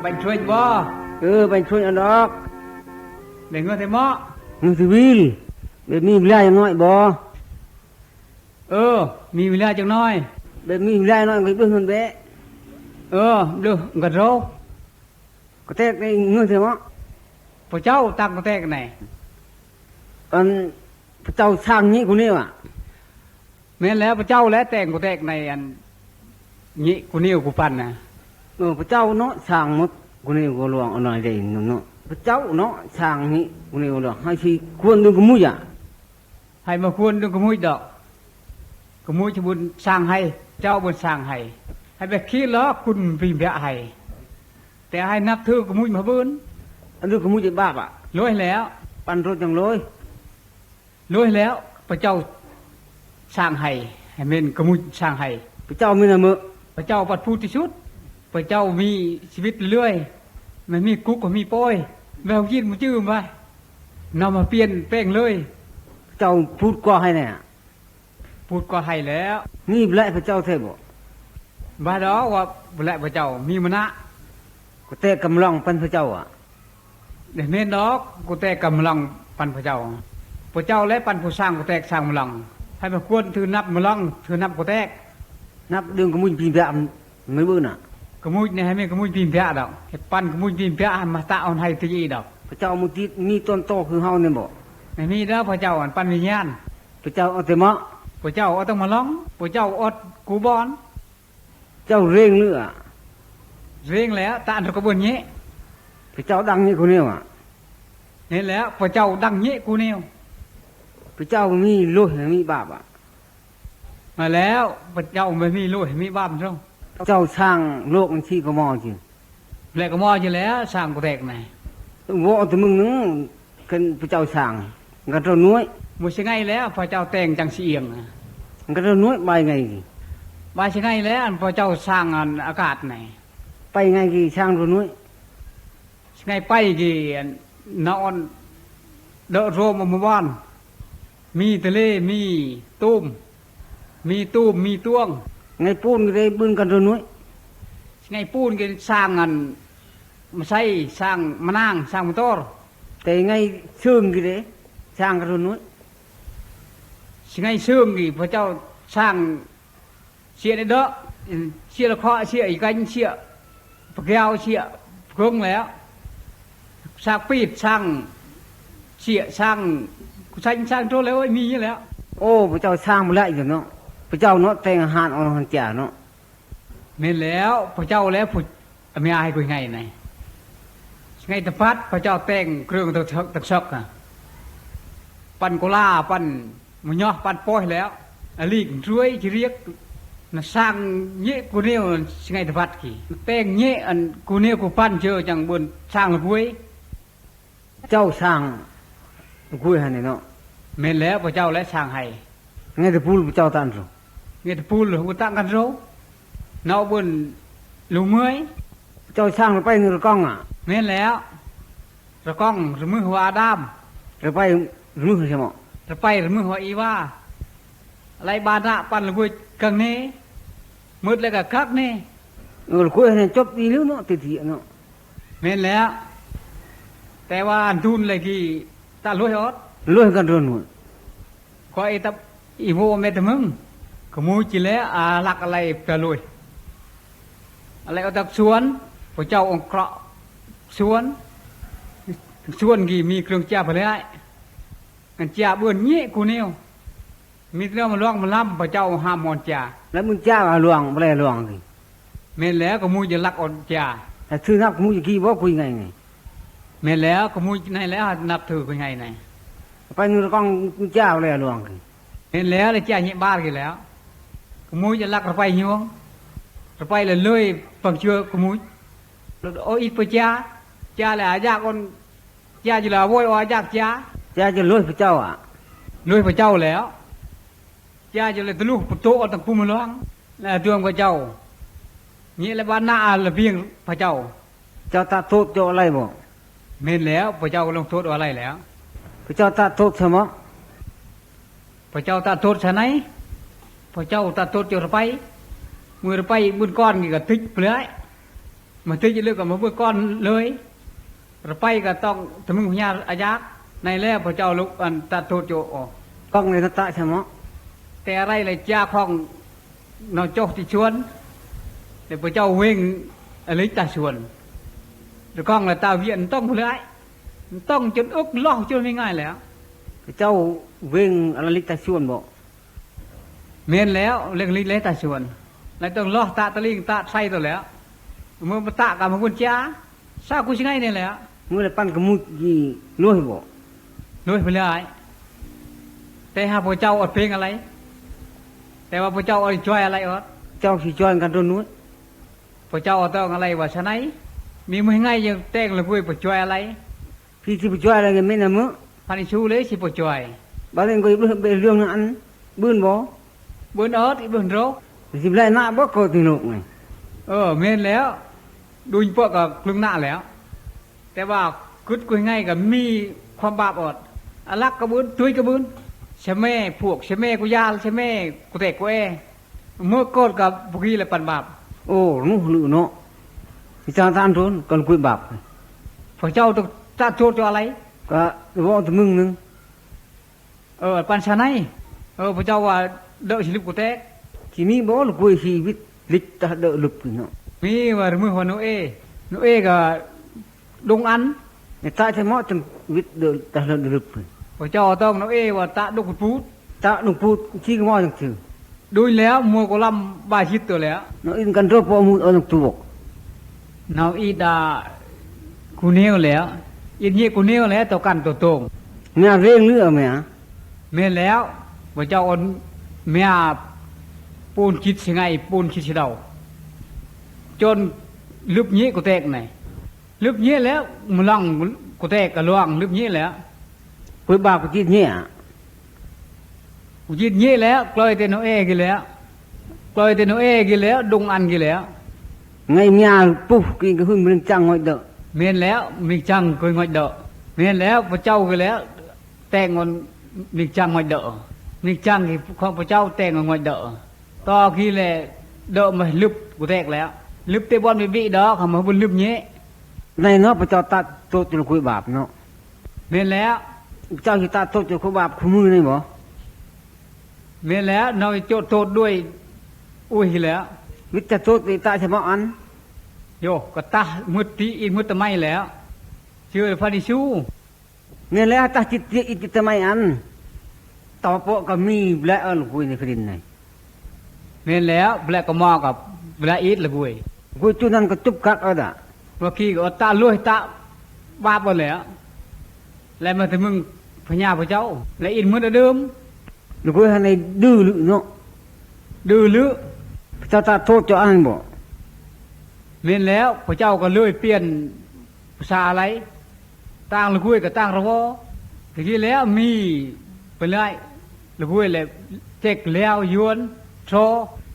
ໄປຊ່ວຍບໍ່? ເອີ ໄປຊ່ວຍອັນດອກ. ໄດ້ເງິນແທ້ເໝາະ? ເງິນຊີວິນ. ແບບມີເວລາຫຍັງໜ້ອຍບໍ່? ເອີ ມີເວລາຈັກໜ້ອຍ. ແບບມີເວລາໜ້ອຍກໍເບິ່ງເງິນແບະ. ເອີ ເບິ່ງກັນໂລ. ກະແຕກໄດ້ເງິນແທ້ເໝາະ? ພະເຈົ້າຕັ້ງກະແຕກໄດ໋. ອັນ ພະເຈົ້າສ້າງນີ້ກູນີ້ຫວາ? ແມ່ນແລ້ວ ພະເຈົ້າແຫຼະແຕ່ງກູແຕກໃນອັນນີ້ກູນີ້ກູປັນນະ. ເອີ ພະເຈົ້າເນາະ ສ້າງໝົດກູນີ້ກູຫຼວງເອົາໜ້ອຍເດ້ເນາະ. ພະເຈົ້າເນາະ ສ້າງນີ້ກູນີ້ກູຫຼວງ ໃຫ້ຊິຄວນດຶງກະມຸຍອະ. ໃຫ້ມາຄວນດຶງກະມຸຍດອກ. ກະມຸຍຈະບຸນສ້າງໃຫ້ ເຈົ້າບຸນສ້າງໃຫ້. ໃຫ້ແບກຄີນລອກຄຸນພິມພະໃຫ້. ແຕ່ໃຫ້ນັບຖືກະມຸຍມາເບິ່ງ. ອັນນີ້ກະມຸຍຈະບາບອະ. ໂລຍແລ້ວ. ປັນໂຕຈັ່ງໂລຍ. ໂລຍແລ້ວ ພະເຈົ້າສ້າງໃຫ້ ໃຫ້ແມ່ນກະມຸຍສ້າງໃຫ້. ພະເຈົ້າມີນະເມີ ພະເຈົ້າປັດພູດທີ່ສຸດ. ພະເຈົ້າມີຊີວິດເລື້ອຍ ມັນມີກຸກ ມັນມີປ່ອຍ ແວວຍິນບໍ່ຈື່ມາ ນຳມາປ່ຽນແປງເລີຍ. ພະເຈົ້າພູດກໍໃຫ້ແນ່ ພູດກໍໃຫ້ແລ້ວ. ມີແລະພະເຈົ້າແທ້ບໍ່? ບໍ່ດອກວ່າແລະພະເຈົ້າ ມີມະນະ. ກໍແຕ່ກຳລັງປັນພະເຈົ້າອະ. ແມ່ນດອກ ກູແຕກກຳລັງປັນພະເຈົ້າ. ພະເຈົ້າແລະປັນຜູ້ສ້າງກູແຕກສ້າງມະລັງ. ໃຫ້ມາຄວນຖືນັບມະລັງ ຖືນັບກູແຕກ. ນັບດຶງກະມຸຍພີມພະມາເບິ່ງນະ. ກະມຸຍນີ້ໃຫ້ແມ່ນກະມຸຍພີມພະດອກ. ໃຫ້ປັນກະມຸຍພີມພະໃຫ້ມາຕະອອນໃຫ້ຕີອີດອກ. ພະເຈົ້າບໍ່ຕິດມີຕົນໂຕຄືເຮົານີ້ບໍ່? ແມ່ນມີເດີ ພະເຈົ້າອັນປັນວິນຍານ. ພະເຈົ້າເອົາແຕ່ເໝາະ. ພະເຈົ້າເອົາແຕ່ມະລັງ. ພະເຈົ້າເອົາກູບອນ. ເຈົ້າເລັ່ງເຫຼືອ ເລັ່ງແລ້ວ ຕາອັນກະເບິ່ນເຍ. ພະເຈົ້າດັງເຍກູແນວອະ. ເຫັນແລ້ວ ພະເຈົ້າດັງເຍກູແນວ. ພະເຈົ້າມີໂລຍມີບາບອະ. ມາແລ້ວ ພະເຈົ້າບໍ່ມີໂລຍມີບາບເຈົ້າ. ເຈົ້າສ້າງໂລກອັນທີ່ກະມໍຈິ ແລະກະມໍຈິແລ້ວ ສ້າງກູແຕກນະ. ເວົ້າແຕ່ມຶງໜຶ່ງ ຄັນພະເຈົ້າສ້າງ ມັນກະຕົວນ້ອຍ. ບໍ່ຊິໄງແລ້ວ ພະເຈົ້າແຕ່ງຈັ່ງຊິອຽງ. ມັນກະຕົວນ້ອຍ ບາຍໄງ ບາຍຊິໄງແລ້ວ ພະເຈົ້າສ້າງອັນອາກາດໃນ. ໄປໄງກີ ຊ້າງຕົວນ້ອຍ ຊິໄງໄປກີ ນອນເດາະໂຣມມາບອນ ມີທະເລ ມີຕູມ ມີຕູມ ມີຕວງ. ໄງປູນກີໄດ້ບຶນກັນຕົວນ້ອຍ ຊິໄງປູນກີສ້າງອັນມາໃສ່ ສ້າງມານາງ ສ້າງມາຕອນ. ແຕ່ໄງເຊີງກີເດ້ ຊ້າງກັນຕົວນ້ອຍ ຊິໄງເຊີງກີ ພະເຈົ້າສ້າງ ເຊຍໃນເດາະ ເຊຍລະເຄາະ ເຊຍອີກກັນ ເຊຍປະແກ້ວ ເຊຍປະເກີງແລ້ວ ສ້າງປີດ ສ້າງເຊຍ ສ້າງກຸໄຊ ສ້າງໂຕແລ້ວ ໂອ້ຍ ມີແລ້ວ. ໂອ້ ພະເຈົ້າສ້າງບໍ່ຫຼາຍຢູ່ເນາະ ພະເຈົ້າເນາະ ແຕ່ງອາຫານອອກຫັນຈາເນາະ. ແມ່ນແລ້ວ ພະເຈົ້າແລະຜູ້ ອາເມຍໃຫ້ກຸຍໄງໃນ ໄງຕະພັດ ພະເຈົ້າແຕ່ງເຄື່ອງຕັກຊອກ ປັນໂກລາ ປັນມະຍອດ ປັນປ່ອຍແລ້ວ ອາລີກ ຊ່ວຍຈະລຽກ ນະສ້າງເຍກູແນວ ຊິໄງຕະພັດກີ ແຕ່ງເຍອັນກູແນວກູປັນເຈີ ຈັ່ງເບິ່ນສ້າງລະກວຍ. ເຈົ້າສ້າງລະກວຍຫັ້ນເນາະ. ແມ່ນແລ້ວ ພະເຈົ້າແລະສ້າງໃຫ້. ໄງຕະປູລ ພະເຈົ້າຕານໂຕ ໄງຕະປູລ ຫູຕາກັນໂຕ ນອກເບິ່ນລູເມື່ອຍ. ເຈົ້າສ້າງລະໄປນະລະກອງອະ. ແມ່ນແລ້ວ ລະກອງລະມືຫົວອາດາມ ລະໄປລະມືໃສເໝາະ ລະໄປລະມືຫົວອີວາ ໄລບານະ ປັນລະກວຍກັງເນ ໝົດແລ້ວກະກັກເນ. ເອີ ລະກວຍຫັ້ນຈົບດີແລ້ວເນາະ ຕິດເນາະ. ແມ່ນແລ້ວ ແຕ່ວ່າອັນດູນເລີຍກີ ຕາລວຍອອດ ລວຍກັນໂດນ ຂ້ອຍຕະ ອີໂວແມ່ຕະມຶງ ຂະໂມຍຈີແລ ອາລັກອາໄລຕະລຸຍ ອາໄລອອກຕາກສວນ ພະເຈົ້າອົງເຄາະສວນ ສວນກີມີເຄື່ອງຈາພະລາຍ ອັນຈາເບິ່ນເຍກູແນວ ມີແຕ່ມາລວງມາລຳ ພະເຈົ້າຫ້າມອອນຈາ ແລ້ວມຶງຈາວ່າລວງບໍ່ໄດ້ລວງ. ແມ່ນແລ້ວ ຂະໂມຍຈະລັກອອນຈາ ແຕ່ຖືນັບຂະໂມຍກີບໍ່ຄຸຍໄງນີ້. ແມ່ນແລ້ວ ຂະໂມຍໃນແລ້ວ ນັບຖືຄຸຍໄງໃນ ໄປນະລະກອງຈາແລ້ວລວງ. ແມ່ນແລ້ວ ລະຈາເຍບາດກີແລ້ວ ຂະໂມຍຈະລັກລະໄປຍວງ ລະໄປລະເລີຍປັງເຈື່ອຂະໂມຍ ໂອອິດປະຈາ ຈາແລອາຢາກອອນ ຈາຢູ່ລາວໂວຍອອຍຢາກຈາ ຈາຈະໂລຍພະເຈົ້າອະ ໂລຍພະເຈົ້າແລ້ວ ຈາຈະເລີຍຕະລຸປະໂຕອອກຕັງປຸມລອງ ແລະດວງພະເຈົ້າ ນີ້ແລະບານນາອາລະບຽງພະເຈົ້າ ເຈົ້າຕະໂຕດເຈົ້າອາໄລບໍ່? ແມ່ນແລ້ວ ພະເຈົ້າລົງໂທດອາໄລແລ້ວ ພະເຈົ້າຕະໂຕດຊະເມາະ ພະເຈົ້າຕະໂຕດຊະໄນ ພະເຈົ້າຕະໂຕດເຈົ້າລະໄປ ມື້ລະໄປບືນກ່ອນນີ້ກະຕິດເລື້ອຍ ມາຕິດເລີຍກະມາບືນກ່ອນເລີຍ ລະໄປກະຕ້ອງຕະມຶງພະຍາອາຢາກ ໃນແລ້ວພະເຈົ້າລຸກອັນຕະໂຕດໂຈອອກ ກ້ອງໃນນະຕະຊະເມາະ ແຕ່ອາໄລລະຈາຂອງ ນອກຈອກທີ່ຊວນ ແລະພະເຈົ້າເວັງອາລິກຕາຊວນ ລະກ້ອງລະຕາວຽນຕ້ອງເລື້ອຍ ຕ້ອງຈົນອຶກລອກຈົນມີງ່າຍແລ້ວ ພະເຈົ້າເວັງອາລິກຕາຊວນບໍ? ແມ່ນແລ້ວ ເລັງລິເລຕາຊວນ ແລະຕ້ອງລອກຕະຕະລິງຕະໄຊໂຕແລ້ວ ເມື່ອປະຕະກະມາບຸນຈາ ຊາກຸຊິໄງນີ້ແຫຼະ ມື້ລະປັນກະມຸດນີ້ລວຍບໍ? ລວຍໄປເລື້ອຍ ແຕ່ຫາກພະເຈົ້າອອດເພງອາໄລ ແຕ່ວ່າພະເຈົ້າອອດຈອຍອາໄລອອດ ເຈົ້າຊິຈອຍກັນໂຕນູດ ພະເຈົ້າອອດຕ້ອງອາໄລວ່າຊະໄນ ມີມື້ໄງຍັງແຕ່ງລະເວີຍປະຈອຍອາໄລ ພີຊິປະຈອຍອາໄລແມ່ນນະມື້ ພັນອິຊູເລີຍຊິປະຈອຍ ບາດນີ້ກໍເລື່ອງນັ້ນອັນ ບືນບໍ່? ບືນອອດ ບືນໂລກ ຊິໄລນະບໍ່ເກີດໃນໂລກນີ້ ເອີ ແມ່ນແລ້ວ ດຸຍເປີກກະລຶງນະແລ້ວ ແຕ່ວ່າກຶດກຸຍໄງກະມີຄວາມບາບອອດ ອາລັກກະບືນ ຕຸ້ຍກະບືນ ຊະແມ່ພວກ ຊະແມ່ກຸຍາລ ຊະແມ່ກຸແຕກກຸແອ ເມື່ອກອດກະບໍ່ກີລະປັນບາບ ໂອ້ ໜູລືເນາະ ວິຊາທານໂທນກັນກຸຍບາບ ພະເຈົ້າຕະໂທດເຈົ້າອາໄລ ກະເວົ້າຕະມຶງໜຶ່ງ ເອີ ປັນຊະໄນ ເອີ ພະເຈົ້າວ່າເດີະຊິລຶບກູແຕກ ຊິມີບໍ່ລະກຸຍຊີວິດລິກຕະເດີະລຶບເນາະ ມີວ່າລະມື້ຂອງໂນເອ ໂນເອກະດົງອັນ ໃນຕາຊະເໝາະຈັ່ງວິດເດີະຕະເດີະລຶບ ພະເຈົ້າຕ້ອງໂນເອວ່າຕະດົງປູດ ຕະດົງປູດ ຊິກະໝໍຈັ່ງຊື່ ດຸຍແລ້ວມົວກະລຳບາຊິດໂຕແລ້ວ ນາວອິນກັນໂຕປອມອອນຕົວ ນາວອິດອາ ກູເນວແລ້ວ ອິດເຍກູເນວແລ້ວ ໂຕກັນໂຕໂຕງ ແມ່ເຣງເຫຼືອແມ່ ແມ່ນແລ້ວ ພະເຈົ້າອອນແມ່ ປູນຈິດຊິໄງ ປູນຈິດຊິເດົາ ຈົນລຶບເຍກູແຕກໃນ ລຶບເຍແລ້ວ ມະລັງກູແຕກກະລວງ ລຶບເຍແລ້ວ ກຸຍບາບກຸຈິດເຍ ກຸຈິດເຍແລ້ວ ກອຍແຕ່ໂນເອກີແລ້ວ ກອຍແຕ່ໂນເອກີແລ້ວ ດົງອັນກີແລ້ວ ໄງມຽປຸກກິນກະຫຶນມະລິງຈັງງອຍເດີ ແມ່ນແລ້ວ ມະລິງຈັງກອຍງອຍເດີ ແມ່ນແລ້ວ ພະເຈົ້າກີແລ້ວ ແຕ່ງງອນມະລິງຈັງງອຍເດີ ມະລິງຈັງຂອງພະເຈົ້າແຕ່ງງອນງອຍເດີ ຕໍ່ກີແລະເດີມາລຶບກູແຕກແລ້ວ ລຶບແຕ່ບ່ອນບິບິດອກ ຫາມາບຸນລຶບເຍ ໃນເນາະ ພະເຈົ້າຕະໂຕດຈຸລະຄຸຍບາບເນາະ ແມ່ນແລ້ວ ເຈົ້າຊິຕະໂຕດຈຸລະຄຸຍບາບຄູ່ມື້ນີ້ບໍ? ແມ່ນແລ້ວ ນ້ອງໂຈດໂຕດດ້ວຍ ອຸຍແລ້ວ ວິດຕະໂຕດວິຕະສະເໝາະອັນ ໂຍ ກະຕະມືດຕິອີກມືດຕະໄມແລ້ວ ເຊື່ອພະເຢຊູ ແມ່ນແລ້ວ ຕາຈິດຕິອິດຕິຕະໄມອັນ ຕາປະໂປະກະມີແລະເອີ້ນກຸຍໃນແຜ່ນດິນໃນ ແມ່ນແລ້ວ ແລະກະໝໍກະແລະອີດລະກຸຍ ກຸຍຈຸນັ້ນກະຈຸບກັກເອົາດະ ເມື່ອກີ້ກະຕາລຸຍຕາບາບເອົາແລ້ວ ແລະມາແຕ່ມຶງພະຍາພະເຈົ້າ ແລະອີດມືດອະເດີມ ລະກຸຍຫັ້ນໄດ້ດື້ລຶເນາະ ດື້ລຶ ພະເຈົ້າຕາໂທດເຈົ້າອັນບໍ່ ແມ່ນແລ້ວ ພະເຈົ້າກະເລີຍປ່ຽນ ພາສາອາໄລ ຕ່າງລະກຸຍກະຕ່າງລະວໍ ຕະກີ້ແລ້ວມີເປັນລະ ລະກຸຍແລະເຈັກແລ້ວຍວນຊໍ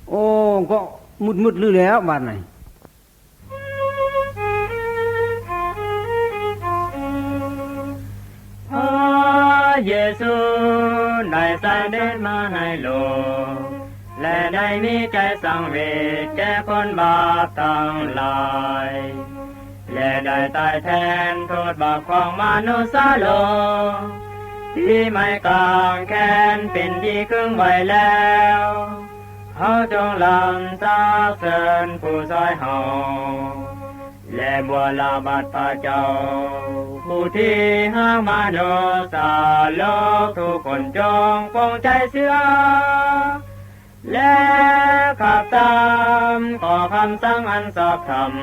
ໂອ້ ກະມຶດໆລືແລ້ວບາດນີ້ ພະເຢຊູໄດ້ສະເດັດມາໃນໂລກ ແລະໄດ້ມີໃຈສັງເວດແກ່ຄົນບາບທັງຫຼາຍ ແລະໄດ້ຕາຍແທນໂທດບາບຂອງມະນຸດສະໂລກ ທີ່ໄມ້ກາງແຂນເປັນທີ່ຄຶງໄວ້ແລ້ວ ເຮົາຈົ່ງລຳສັກເສີນຜູ້ຊ່ອຍເຮົາ ແລະບົວລະບັດພະເຈົ້າ ຜູ້ທີ່ຮັກມະນຸດສະໂລກ ທຸກຄົນຈົ່ງປົງໃຈເຊື່ອ ແລະຂັບຕາມຂໍ້ຄຳສັ່ງອັນຊອບທຳ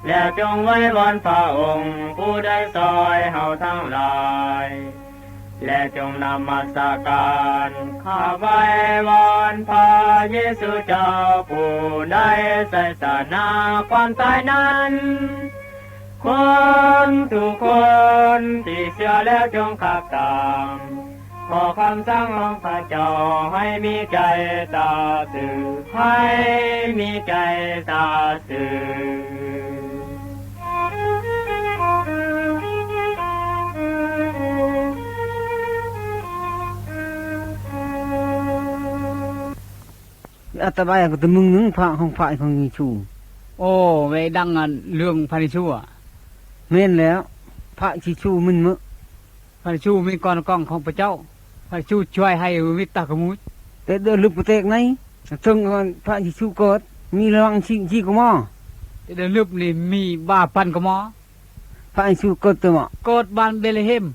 ແລະຈົ່ງໄຫວ້ວອນພະອົງ ຜູ້ໄດ້ຊ່ອຍເຮົາທັງຫຼາຍ ແລະຈົ່ງນະມັດສະການ ຂ້າໄຫວ້ວອນພະເຢຊູເຈົ້າ ຜູ້ໄດ້ໄຊຊະນະຄວາມຕາຍນັ້ນ. ຄົນທຸກຄົນທີ່ເຊື່ອແລ້ວຈົ່ງຂັບຕາມ ຂໍ້ຄຳສັ່ງຂອງພະເຈົ້າ ໃຫ້ມີໃຈຕາຊື່ ໃຫ້ມີໃຈຕາຊື່. ອາດຕະບາຍກໍຕະມຶງໜຶ່ງ ພະຂອງ ພະຂອງເຢຊູ. ໂອ້ ໄວ້ດັງອັນເລື່ອງພະເຢຊູອະ. ແມ່ນແລ້ວ ພະເຢຊູແມ່ນເໝີ ພະເຢຊູມີກອນກອງຂອງພະເຈົ້າ ພະເຢຊູຊ່ວຍໃຫ້ວິດຕາກະມຸດ ແຕ່ເດີນລຶບປະແຕກໃນ ເຖິງພະເຢຊູເກີດ ມີລະວັງຊີ ຊີກະມໍ ແຕ່ເດີນລຶບນີ້ມີບາພັນກະມໍ. ພະເຢຊູເກີດແຕ່ເໝາະ ເກີດບ້ານເບເລເຮັມ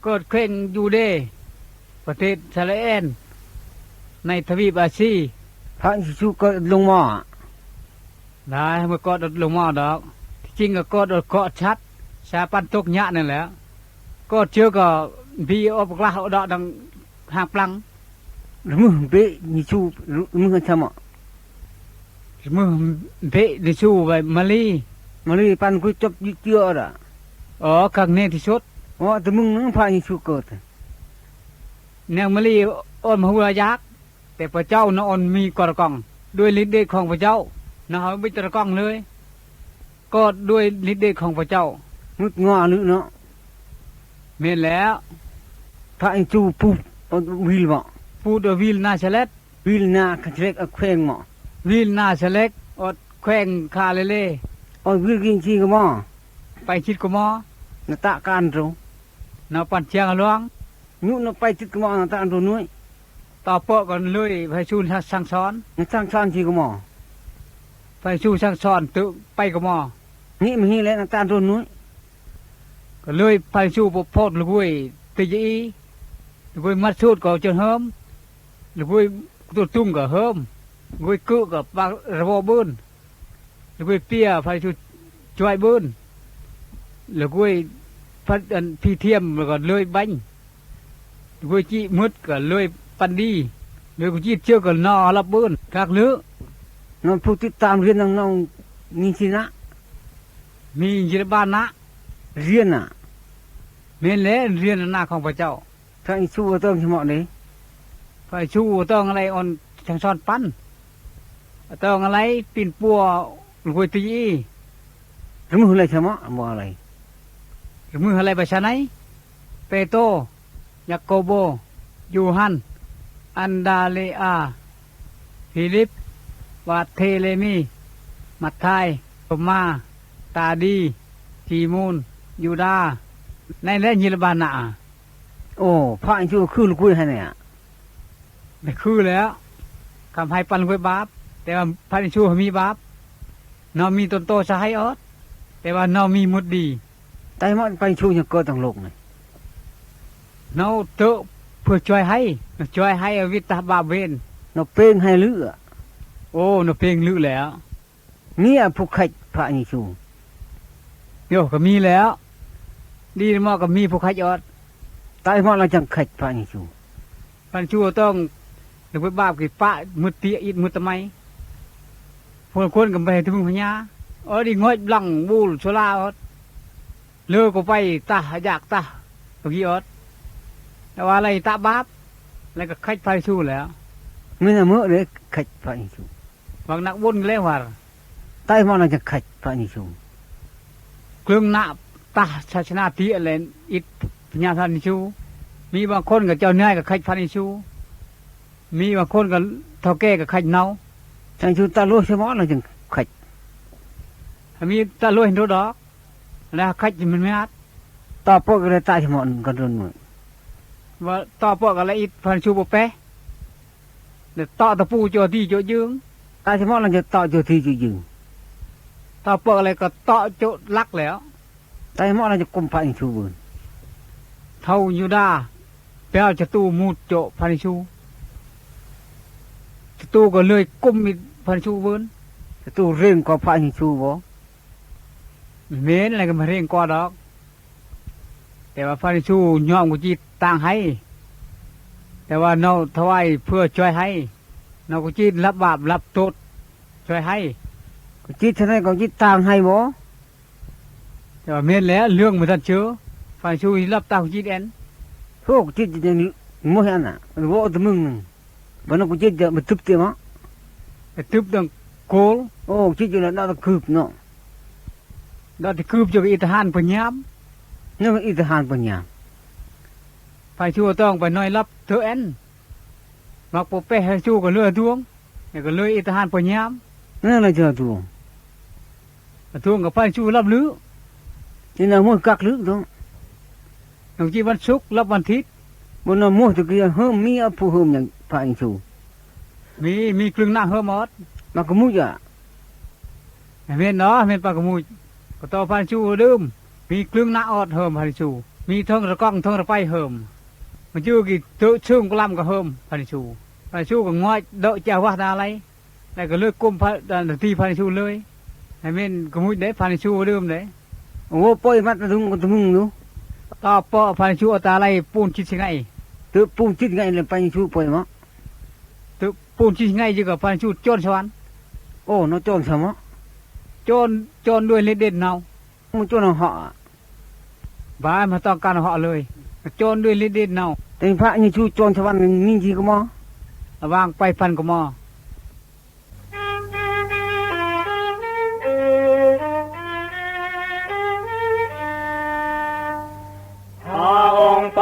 ເກີດແຂວງຢູເດ ປະເທດຊາລະແອນ ໃນທະວີບອາຊີ. ພະເຢຊູເກີດລົງໝໍ້ ໄດ້ ເມື່ອເກີດລົງໝໍ້ດອກ ທີ່ຈິງກໍເກີດເກາະຊັດ ສາປັນຕົກຍະນັ້ນແຫຼະ ເກີດເຈີກໍບີອອບກລາໂອດອກດັງຫາງປລັງ. ລະມືເບເຢຊູ ລະມືຊະເໝາະ ລະມືເບເຢຊູໄວ້ມາລີ ມາລີປັນກຸຈົບຍືດເຈືອດອະ. ອໍ ຄັກແນ່ທີ່ສຸດ ອໍ ຕະມຶງໜຶ່ງ ພະເຢຊູເກີດ ນາງມາລີອ່ອນມະຫຸລາຢາກ ແຕ່ພະເຈົ້ານະອ່ອນມີກອນກອງ ດ້ວຍລິດເດດຂອງພະເຈົ້ານະ ເຮົາມີຕະກອງເລີຍ ກໍດ້ວຍລິດເດດຂອງພະເຈົ້າ. ງຶດງາລຶເນາະ. ແມ່ນແລ້ວ ພະເຢຊູປູດອອດວິລເບາະ ປູດອອດວິລນາຊາເລັດ ວິລນາຄາເລັດອອດແຂວງເບາະ ວິລນາຊາເລັດອອດແຂວງຄາເລເລ ອອດວິລກິນຊີກະມໍ ໄປຊິດກະມໍ ນະຕະການໂຕ ນະປັນຊຽງຫຼວງ ຍຸນະໄປຊິດກະມໍ ນະຕະການໂຕໜ້ອຍ. ຕໍ່ເປີະກັນເລີຍ ພະເຢຊູສັ່ງສອນ ນະສັ່ງສອນຊີກະມໍ ພະເຢຊູສັ່ງສອນຕຶໄປກະມໍ ນີ້ມະຮີແລະນະຕານໂຕໜ້ອຍ ກໍເລີຍພະເຢຊູປະໂພດລະກຸຍຕິຍະອີ ລະກຸຍມັດສູດກໍຈົນເຮີມ ລະກຸຍຕຸຕຸງກໍເຮີມ ລະກຸຍກຶກໍປາກລະໂວບືນ ລະກຸຍເປຍ ພະເຢຊູຈວຍບືນ ລະກຸຍພັດອັນພີທຽມ ລະກໍເລີຍບັນ ລະກຸຍຈີ້ມືດກໍເລີຍປັນດີ ລະກຸຍຈີ້ເຈີກໍນອລະບືນ ຄັກເລີຍ. ນ້ອງຜູ້ຕິດຕາມຮຽນນຳນ້ອງມີຊິນະ ມີຈິລະບານະ ຮຽນນະ ແມ່ນແຫຼະ ຮຽນນະຂອງພະເຈົ້າ. ພະເຢຊູເຕີງສະເໝາະເດ ພະເຢຊູເຕີງອາໄລອ່ອນສັ່ງສອນປັນ ເຕີງອາໄລປິ່ນປົວ ລະກຸຍຕີອີ ລະມືອາໄລສະເໝາະ ບໍ່ອາໄລ ລະມືອາໄລໄປຊະໄນ ເປໂຕ ຢາໂກໂບ ໂຢຮັນ ອັນດາເລອາ ຟີລິບ ບາເທເລມີ ມາທາຍ ໂຕມາ ຕາດີ ຊີໂມນ ຢູດາ ໃນແລະຍິລະບານະ. ໂອ້ ພະເຢຊູຄືລະກຸຍໃຫ້ແນ່ ແມ່ນຄືແລ້ວ ຄຳໃຫ້ປັນລະກຸຍບາບ ແຕ່ວ່າພະເຢຊູມີບາບ ນອງມີຕົນໂຕສະໄຫອອດ ແຕ່ວ່ານອງມີໝົດດີ. ຕາຍໝົດ ພະເຢຊູຍັງເກີດທັງໂລກນີ້ ເນາະເຕີເພື່ອຊ່ວຍໃຫ້ ຊ່ວຍໃຫ້ອະວິດຕາບາບເວນ ເນາະເປັງໃຫ້ລື ໂອ້ ເນາະເປັງລືແລ້ວ. ມີອະຜູ້ຂະເຈັດພະເຢຊູ ໂຍ ກໍມີແລ້ວ ດີໝໍກໍມີຜູ້ຂະເຈັດອອດ ຕາຍໝົດແລ້ວຈັ່ງຂະເຈັດພະເຢຊູ ພະເຢຊູຕ້ອງລະເບີດບາບກິປະມືດຕຽອິດມືດຕະໄມ ພວກຄົນກໍໄປໃຫ້ຖືມືພະຍາ ອອດອີງອຍບລັງບູລໂຊລາອອດ ເລີກໍໄປຕາຢາກຕາ ປະກີອອດ ແຕ່ວ່າໄລຕະບາບ ແລ້ວກໍຂະເຈັດພະເຢຊູແລ້ວ ມີນະເມີເດ້ຂະເຈັດພະເຢຊູ ບັກນັກບຸນແລ້ວວ່າ ໄຕມອນລະຈະຂະເຈັດພະເຢຊູ ເຄິ່ງນະຕາສາສະໜາຕິແລະອິດພະຍາພະເຢຊູ ມີບາງຄົນກໍເຈົ້ານາຍກໍຂະເຈັດພະເຢຊູ ມີບາງຄົນກໍເຖົ້າແກ່ກໍຂະເຈັດເນົ່າ ພະເຢຊູຕາຫຼວຍຊະມອນລະຈຶ່ງຂະເຈັດ ຖ້າມີຕາຫຼວຍເຫັນໂດດອກ ລະຂະເຈັດມັນແມ່ນອາດ ຕໍ່ເປີກກໍໄດ້ຕາຍຊະມອນກັນໂດນມື້ ວ່າຕໍ່ເປີກກໍລະອິດພະເຢຊູບໍ່ແປ ແລະເຕາະຕະປູໂຈຕີໂຈຍືງ ຕາຍສະເໝາະລະຈະເຕາະໂຈຕີໂຈຍືງ ເຕາະເປີກແລ້ວກໍເຕາະໂຈຫຼັກແລ້ວ ຕາຍສະເໝາະລະຈະກຸມພະເຢຊູບືນ ເທົ່າຢູດາແປວຈະຕູມູດໂຈພະເຢຊູ ຈະຕູກໍເລີຍກຸມອີກພະເຢຊູບືນ ຈະຕູເລັ່ງກວ່າພະເຢຊູບໍ່ ແມ່ນແລ້ວກໍມາເລັ່ງກວ່າດອກ ແຕ່ວ່າພະເຢຊູຍອມກຸຈິດຕ່າງໃຫ້, ແຕ່ວ່າເນາະຖວາຍເພື່ອຊ່ວຍໃຫ້, ເນາະກຸຈິດຮັບບາບຮັບໂທດຊ່ວຍໃຫ້. ກຸຈິດເທົ່າໃດ ກຸຈິດຕ່າງໃຫ້ບໍ່? ແຕ່ວ່າແມ່ນແລ້ວ ເລື່ອງມັນທັນເຈີ, ພະເຢຊູຮັບຕາງກຸຈິດແອນ. ໂທດ ກຸຈິດຍັງບໍ່ເຫັນນະ, ເວົ້າແຕ່ມຶງໜຶ່ງ. ບັດນັ້ນກູຈິດຈະມາຕຶບຕິມະ ໄປຕຶບດັງໂກລ. ໂອ້ ຈີດຢູ່ລະດາດະກືບເນາະ, ດາດະກືບຢູ່ກັບອີທະຫານພະຍາມ. ຍັງອີທະຫານພະຍາມ, ໄປຊູຕ້ອງໄປໜ້ອຍລັບເທີແອນ, ມັກບໍ່ແປໃຫ້ຊູກໍເລືອດວງ, ແລ້ວກໍເລີຍອີທະຫານພະຍາມ. ແນວໃດເທື່ອດວງ, ດວງກັບໄປຊູລັບລື. ນີ້ນະ ໝູ່ກັກລືເນາະ. ນ້ອງຈີວັນສຸກ ລັບວັນທິດ. ບໍ່ນຳໝູ່ຕະກີ້ເຮີມ ມີອະຜູ້ເຮີມຫຍັງພະເຢຊູ? ມີ ມີກຶງນາເຮີມອອດ ມາກະມຸຍອະ. ແມ່ນເນາະ ແມ່ນປາກະມຸຍ. ກໍຕໍ່ພະເຢຊູດື່ມ ມີກຶງນາອອດເຮີມພະເຢຊູ. ມີເທິງຕະກ້ອງເທິງຕະໄປເຮີມ. ມັນຢູ່ກີເຕີຊຶງກະລຳກະເຮີມພະເຢຊູ. ພະເຢຊູກໍງອຍເດີະຈາວະດາໄລ. ແລ້ວກໍເລີຍກຸມພະ ໜ້າທີ່ພະເຢຊູເລີຍ, ໃຫ້ແມ່ນກະມຸຍເດ້ ພະເຢຊູບໍ່ລືມເດ້. ໂອ້ ປ່ອຍມາຕະດຸງກະຕະມຸງຢູ່. ຕໍ່ເປາະພະເຢຊູເອົາຕາໄລ່ປູນຈິດຊິໄງ, ເຕີປູນຈິດໄງແລ້ວພະເຢຊູປ່ອຍມາ, ເຕີປູນຈິດຊິໄງຢູ່ກັບພະເຢຊູໂຈນສະຫວັນ. ໂອ້ ເນາະ ໂຈນສະຫວັນ, ໂຈນ ໂຈນດ້ວຍລິດເດດເນົາ. ມັນໂຈນເຮົາເຫາະ ບາຍມາຕ້ອງການເຫາະເລີຍ, ໂຈນດ້ວຍລິດເດດເນົາ. ແຕ່ພະເຢຊູໂຈນສະຫວັນມີຈີກະມໍ, ລະຫວ່າງໄປພັນກະມໍ. ພະອົງໄປ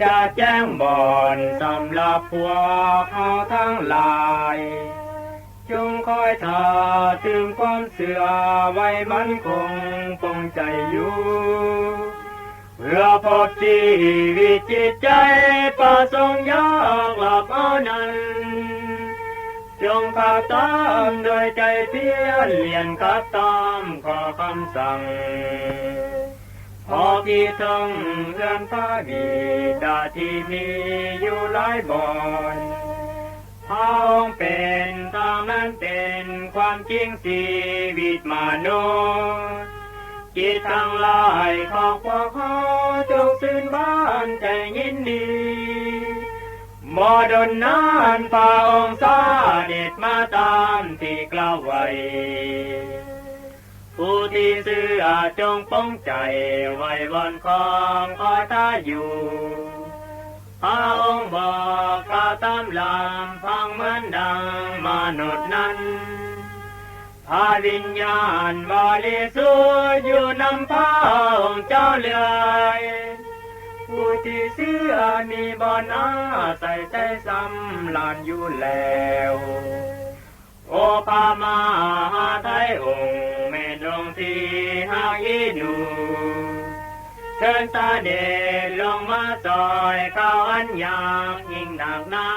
ຈະແຈ້ງບ່ອນສຳລັບພວກເຮົາທັງຫຼາຍ. ຈົ່ງຄອຍຖ້າຕື່ມຄວາມເຊື່ອໄວ້ໝັ້ນຄົງປົງໃຈຢູ່, ເພື່ອພົບຊີວິດຈິດໃຈປະສົງຢາກລາບເອົານັ້ນ. ຈົ່ງຂັບຕາມດ້ວຍໃຈພຽນ, ລຽນຂັດຕາມຂໍ້ຄຳສັ່ງ ພໍກີເຖິງເຮືອນພະບິດາທີ່ມີຢູ່ຫຼາຍບ່ອນ. ພະອົງເປັນທາງນັ້ນເປັນຄວາມຈິງຊີວິດມະນຸດ, ຈິດທັງຫຼາຍຂອງພວກເຮົາຈົ່ງຊື່ນບານໃຈຍິນດີ. ບໍ່ດົນນານພະອົງສະເດັດມາຕາມທີ່ກ່າວໄວ້. ຜູ້ທີ່ເຊື່ອຈົ່ງປົງໃຈໄວ້ວອນຄອງຄອຍທ່າຢູ່. ພະອົງບອກກ່າວຕາມລຳພັງເໝືອນດັ່ງມະນຸດນັ້ນ. ພະວິນຍານບໍລິສຸດຢູ່ນຳພະອົງເຈົ້າເລື້ອຍ. ຜູ້ທີ່ເຊື່ອມີບ່ອນອາໄສໃຈສຳລານຢູ່ແລ້ວ. ໂອພະມະຫາໄທອົງແມ່ນອົງທີ່ຮັກອີ່ໜູ, ເຊີນສະເດັດລົງມາຊ່ອຍເຂົາອັນຍາກຍິ່ງໜັກໜາ.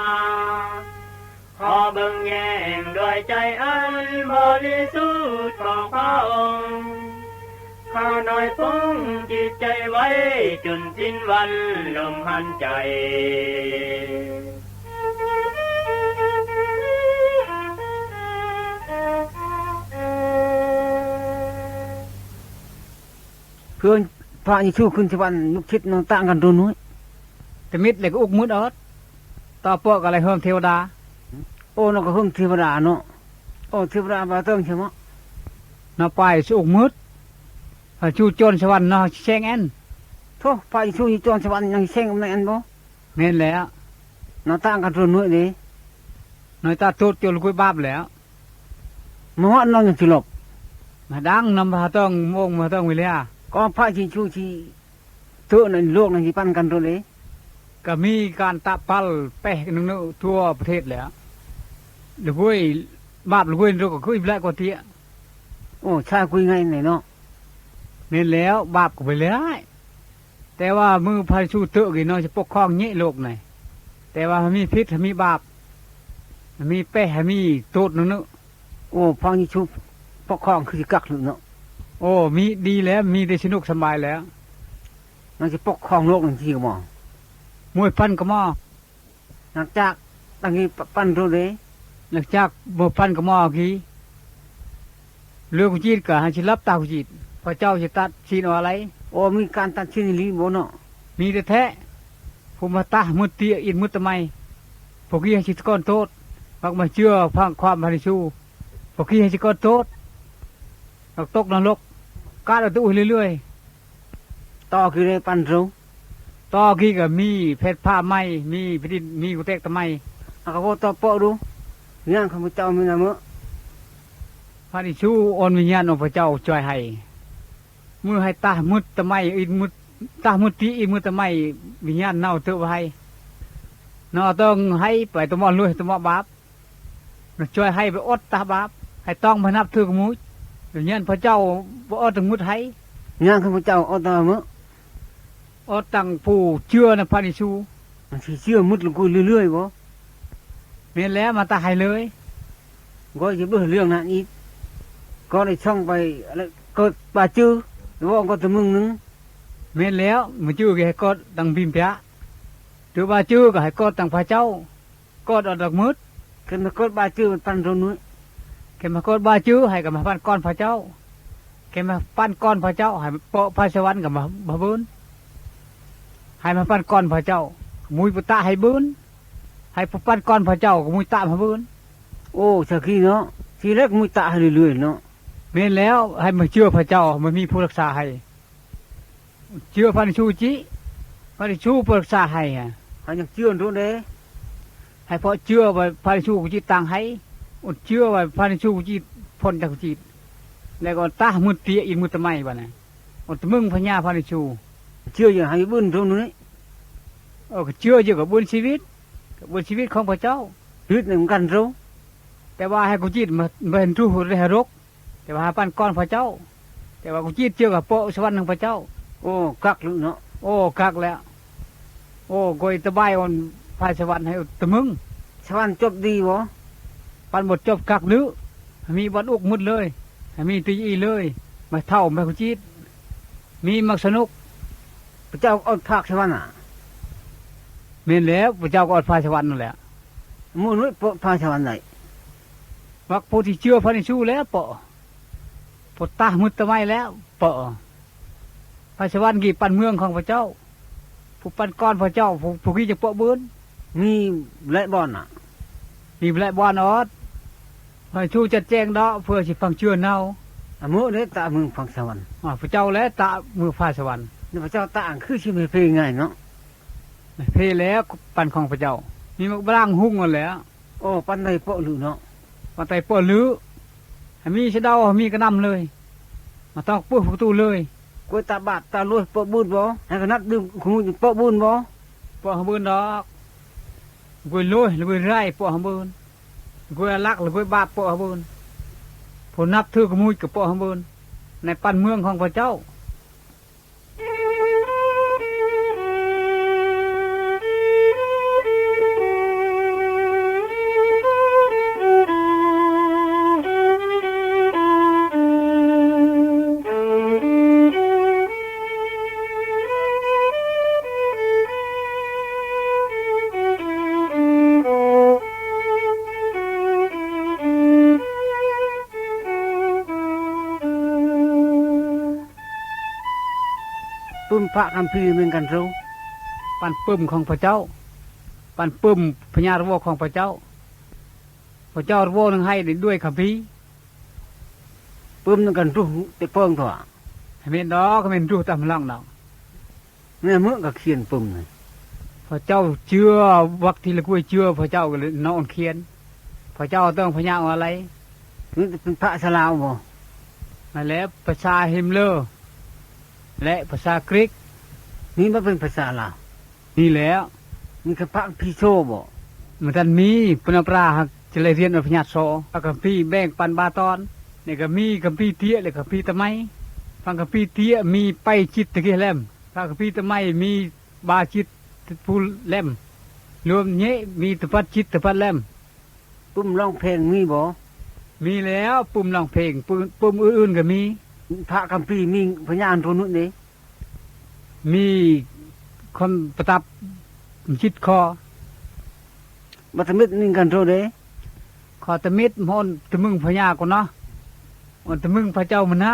ຂໍເບິ່ງແຍງດ້ວຍໃຈອັນບໍລິສຸດຂອງພະອົງ. ຂ້ານ້ອຍປົງຈິດໃຈໄວ້ຈົນສິ້ນວັນລົມຫາຍໃຈ. ເພື່ອພະເຢຊູຂຶ້ນສະຫວັນ ລູກສິດນ້ອງຕາງກັນໂຕນ້ອຍ ຕະມິດແລ້ວກໍອຸກມືດອອດ. ຕໍ່ເປາະກໍໄດ້ເຮີມເທວະດາ. ໂອ້ ນ້ອງກໍເຮີມເທວະດາເນາະ. ໂອ້ ເທວະດາບາເຕີງໃຊ່ໝໍ ນະປາຍສຸອຸກມືດ. ພະເຢຊູໂຈນສະຫວັນເນາະ ຊິແຊງແອນ. ໂທ້ ພະເຢຊູໂຈນສະຫວັນຍັງຊິແຊງອຳນາດແອນບໍ່? ແມ່ນແລ້ວ. ນ້ອງຕາງກັນໂຕນ້ອຍເດ້ ນ້ອຍຕາໂຕດຈົນລະກຸຍບາບແລ້ວ. ມາຮອດນ້ອງຍັງຊິຫຼົບ ມາດັງນຳພະຕ້ອງໂມງ ພະຕ້ອງເວລາ. ກໍພະເຢຊູຊິເຕີໃນໂລກນັ້ນຊິປັນກັນໂຕເດ້. ກໍມີການຕະປາລແປໜຶ່ງທົ່ວປະເທດແລ້ວ. ລະກຸຍບາບລະກຸຍໂຕກໍຄຸຍແລະກໍເຕຍ. ໂອ້ ຊາຍຄຸຍໄງແນ່ເນາະ. ແມ່ນແລ້ວ ບາບກໍໄປຫຼາຍ. ແຕ່ວ່າມື້ພະເຢຊູເຕີກີ້ນ້ອຍຈະປົກຄອງເຍະໂລກໃນ. ແຕ່ວ່າໃຫ້ມີຜິດ ໃຫ້ມີບາບ ໃຫ້ມີແປ ໃຫ້ມີໂຕດໜຶ່ງເນາະ. ໂອ້ ພະເຢຊູປົກຄອງຄືຊິກັກເນາະ. ໂອ້ ມີດີແລ້ວ ມີແຕ່ສະໜຸກສະບາຍແລ້ວ. ມັນຊິປົກຄອງໂລກນັ້ນທີ່ກໍໝໍ ມວຍພັນກໍໝໍ. ຫຼັງຈາກຕັ້ງນີ້ປັນໂຕເດ້. ຫຼັງຈາກບໍ່ປັນກໍໝໍກີ ເລື່ອງກຸຈີດກໍໃຫ້ຊິລັບຕາກຸຈີດ. ພະເຈົ້າຊິຕັດສິນອອກອາໄລ. ໂອ້ ມີການຕັດສິນອີ່ຫຼີບໍ່ເນາະ? ມີແທ້ໆ. ຜູ້ມາຕາໝຶດຕຽອິນໝຶດຕະໄໝ ພວກນີ້ໃຫ້ຊິກ່ອນໂທດ. ມັກມາເຊື່ອຟັງຄວາມພະເຢຊູ ພວກນີ້ໃຫ້ຊິກ່ອນໂທດ. ມັກຕົກນະລົກ ກາດເອົາແຕ່ອຸ້ຍເລື້ອຍໆ. ຕໍ່ກີ້ໄດ້ປັນໂຕ ຕໍ່ກີ້ກໍມີແຜ່ນຜ້າໃໝ່ ມີແຜ່ນດິນ ມີກູແຕກຕະໄໝ. ອາ ກໍເວົ້າຕໍ່ເປາະດູ ຍາມຂ້າພະເຈົ້າມີນະເມີ ພະເຢຊູອອນວິນຍານຂອງພະເຈົ້າຊ່ວຍໃຫ້ ມື້ໃຫ້ຕາໝຶດຕະໄໝ ອິນໝຶດ ຕາໝຶດຕຽອິນໝຶດຕະໄໝ ວິນຍານເນົ່າເຕີບໃຫ້ ເນາະ ຕ້ອງໃຫ້ໄປຕະໝໍ້ລວຍຕະໝໍ້ບາບ ມາຊ່ວຍໃຫ້ໄປອົດຕາບາບ ໃຫ້ຕ້ອງມານັບຖືກະມຸດ ຍານພະເຈົ້າບໍ່ອົດຕະໝຶດໃຫ້ ຍານຂ້າພະເຈົ້າອົດຕາເມີ ອົດຕັ້ງຜູ້ເຊື່ອນຳພະເຢຊູ ມັນຊິເຊື່ອໝຶດລະກຸເລື້ອຍໆບໍ່? ແມ່ນແລ້ວ ມາຕາໃຫ້ເລີຍ ກໍຈະເບິ່ງເລື່ອງນັ້ນອີກ ກໍໄດ້ຊ່ອງໄປ ແລ້ວເກີດບາຈື່ ແລ້ວກໍຕະມຶງໜຶ່ງ ແມ່ນແລ້ວ ມາຈື່ກໍໃຫ້ກໍຕັ້ງບີມປະ ຫຼືບາຈື່ກໍໃຫ້ກໍຕັ້ງພະເຈົ້າ ກອດເອົາດອກໝຶດ ຄັນມາກອດບາຈື່ມັນປັນໂຕໜ້ອຍ ແຄ່ມາກອດບາຈື່ໃຫ້ກໍມາປັນກ່ອນພະເຈົ້າ ແຄ່ມາປັນກ່ອນພະເຈົ້າ ໃຫ້ເປາະພາສະຫວັນກໍມາ ມາເບິ່ນ ໃຫ້ມາປັນກ່ອນພະເຈົ້າ ກະມຸຍປະຕະໃຫ້ເບິ່ນ ໃຫ້ປະ ປັນກ່ອນພະເຈົ້າ ກະມຸຍຕະມາເບິ່ນ. ໂອ້ ຊາຄີເນາະ ທີແລກມຸຍຕະໃຫ້ເລື້ອຍໆເນາະ. ແມ່ນແລ້ວ ໃຫ້ມາເຊື່ອພະເຈົ້າ ມັນມີຜູ້ຮັກສາໃຫ້. ເຈື່ອພະເຢຊູຈິ ພະເຢຊູເປີດສາໃຫ້ ໃຫ້ຍັງເຈື່ອໂດນເດ້ ໃຫ້ເພາະເຈື່ອວ່າພະເຢຊູຈິຕາງໃຫ້ ອົດເຈື່ອວ່າພະເຢຊູຈິພົ້ນຈາກຈິດ ແລ້ວກໍຕາມືຕຽອິນມືຕະໄໝບາດນີ້ ອົດຕະມຶງພະຍາພະເຢຊູ ເຈື່ອຢາໃຫ້ບຶນໂດນນີ້ ເອີ ກໍເຈື່ອຢູ່ກັບບຶນຊີວິດ ກັບບຶນຊີວິດຂອງພະເຈົ້າ ຊີວິດນຳກັນໂຕ ແຕ່ວ່າໃຫ້ກຸຈິດມາ ມາເຫັນທຸກເຮັດໃຫ້ໂລກ ແຕ່ວ່າໃຫ້ປັນກ່ອນພະເຈົ້າ ແຕ່ວ່າກຸຈິດເຈົ້າກໍໂປະສະຫວັນນຳພະເຈົ້າ. ໂອ້ ຄັກເນາະ ໂອ້ ຄັກແລ້ວ ໂອ້ ກອຍຕະບາຍອ່ອນພາຍສະຫວັນໃຫ້ຕະມຶງ ສະຫວັນຈົບດີບໍ່? ປັນບໍ່ຈົບຄັກຫຼື ໃຫ້ມີບ່ອນອຸກໝົດເລີຍ ໃຫ້ມີຕີອີເລີຍ ມາເຖົ້າມາກຸຈິດ ມີມັກສະໜຸກ ພະເຈົ້າອອດພາຍສະຫວັນນະ ແມ່ນແລ້ວ ພະເຈົ້າກໍອອດພາຍສະຫວັນນັ້ນແຫຼະ ໝູ່ນຸ້ຍໂປະພາຍສະຫວັນໄດ້ ມັກຜູ້ທີ່ເຊື່ອພະເຢຊູແລ້ວໂປະ ຜູ້ຕາມືດຕາໄມແລ້ວ ເປາະ ພະສະຫວັນກີ້ປັນເມືອງຂອງພະເຈົ້າ ຜູ້ປັນກ່ອນພະເຈົ້າ ຜູ້ ຜູ້ກີ້ຈະເປາະບືນ ມີຫຼາຍບ່ອນນະ ມີຫຼາຍບ່ອນອອດ ພະເຢຊູຈັດແຈ້ງດອກ ເພື່ອຊິຟັງເຊື່ອເຮົາ ອາ ມື້ເດ້ຕາເມືອງພັງສະຫວັນ ອາ ພະເຈົ້າແລະຕາເມືອງພາຍສະຫວັນ ພະເຈົ້າຕາຄືຊິມາເພງ່າຍເນາະ ເພແລ້ວປັນຂອງພະເຈົ້າ ມີໝາກບາງຮຸ່ງຫັ້ນແຫຼະ. ໂອ້ ປັນໄດ້ເປາະລືເນາະ ປັນໄດ້ເປາະລື ໃຫ້ມີສະເດົາ ໃຫ້ມີກະໜ່ຳເລີຍ ມາຕ້ອງປຶ້ປະຕູເລີຍ ກວຍຕາບາດຕາໂລຍເປາະບືນບໍ່? ໃຫ້ກະນັບດື່ມຂະມຸດເປາະບືນບໍ່? ເປາະຫາບືນດອກ ກວຍໂລຍ ກວຍໄຣເປາະຫາບືນ ກວຍອາລັກ ກວຍບາບເປາະຫາບືນ ຜູ້ນັບຖືກຂະມຸດກໍເປາະຫາບືນ ໃນປັນເມືອງຂອງພະເຈົ້າ. ປຶ້ມພະຄຳພີເໝືອນກັນເຈົ້າ ປັນປຶ້ມຂອງພະເຈົ້າ ປັນປຶ້ມພະຍາລະວອຂອງພະເຈົ້າ ພະເຈົ້າລະວອໜຶ່ງໃຫ້ດ້ວຍຄຳພີ ປຶ້ມນຳກັນທຸກແຕ່ເພິງຕົວະ ໃຫ້ແມ່ນດອກ ໃຫ້ແມ່ນທຸກຕາມຫຼັງດອກ. ແມ່ເມືອກະຂຽນປຶ້ມນີ້ ພະເຈົ້າເຈື່ອ ວັກທີລະກວຍເຈື່ອ ພະເຈົ້າກໍເລີຍນອນຂຽນ ພະເຈົ້າຕ້ອງພະຍາອອນໄລ ນີ້ເປັນພາສາລາວບໍ່? ນັ້ນແຫຼະ ພາສາຮິມເລີ ແລະ ພາສາກຣີກ ນີ້ບໍ່ເປັນພາສາລາວ ນີ້ແຫຼະ ມີຄຳພະພີໂຊບໍ່? ມັນທັນມີ ປະນາປຣາ ຫາກຈະໄດ້ຮຽນອະພະຍາດຊ ພະຄຳພີແບ່ງປັນບາຕອນ ນີ້ກໍມີຄຳພີເທຍ ແລະ ຄຳພີຕະໄມ ຟັງຄຳພີເທຍມີໄປຈິດຕະກິແລມ ພະຄຳພີຕະໄມມີ ບາຈິດ ພູແລມ ລວມເຍະ ມີຕະພັດຈິດ ຕະພັດແລມ. ປຶ້ມຮ້ອງເພງມີບໍ່? ມີແລ້ວ ປຶ້ມຮ້ອງເພງ ປຶ້ມ ປຶ້ມອື່ນໆກໍມີ. ພະຄຳພີມີພະຍານໂທນຸດເດ້? ມີຄອນປະດັບຈິດຄໍ. ບັດຕະມິດນິງກັນໂທເດ້? ຂໍຕະມິດມາໂອນຕະມຶງພະຍາກ່ອນເນາະ ໂອນຕະມຶງພະເຈົ້າມະນະ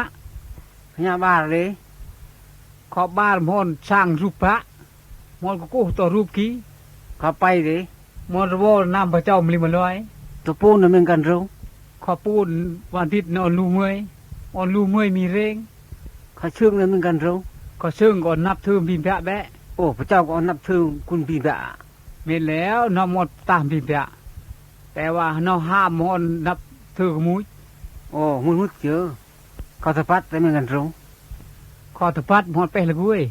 ພະຍາບາດເດ້? ຂອບບ້ານມອນສ້າງຮູບພະ, ມອນກະກຸໂຕຮູບກີ, ເຂົ້າໄປເດ, ມອນລະວໍນຳພະເຈົ້າມະລິມາລອຍ, ຕະປູນນະເມັງກັນໂຣ, ຂໍປູນວັນທິດນອນລູເມື່ອຍ, ອອນລູເມື່ອຍມີເຣງ, ຂໍເຊີງນະເມັງກັນໂຣ, ຂໍເຊີງກໍນັບຖືມີພະແບະ, ໂອ້ ພະເຈົ້າກໍນັບຖືຄຸນມີພະ. ແມ່ນແລ້ວ, ນຳໝົດຕາມພິມພະ, ແຕ່ວ່ານຳຫ້າມມອນນັບຖືຂະມຸຍ. ໂອ້ ມຸຍມຸດເຈີ, ຂໍຕະພັດແຕ່ແມ່ນກັນໂຣ, ຂໍຕະພັດມອນເປະລະກຸຍ,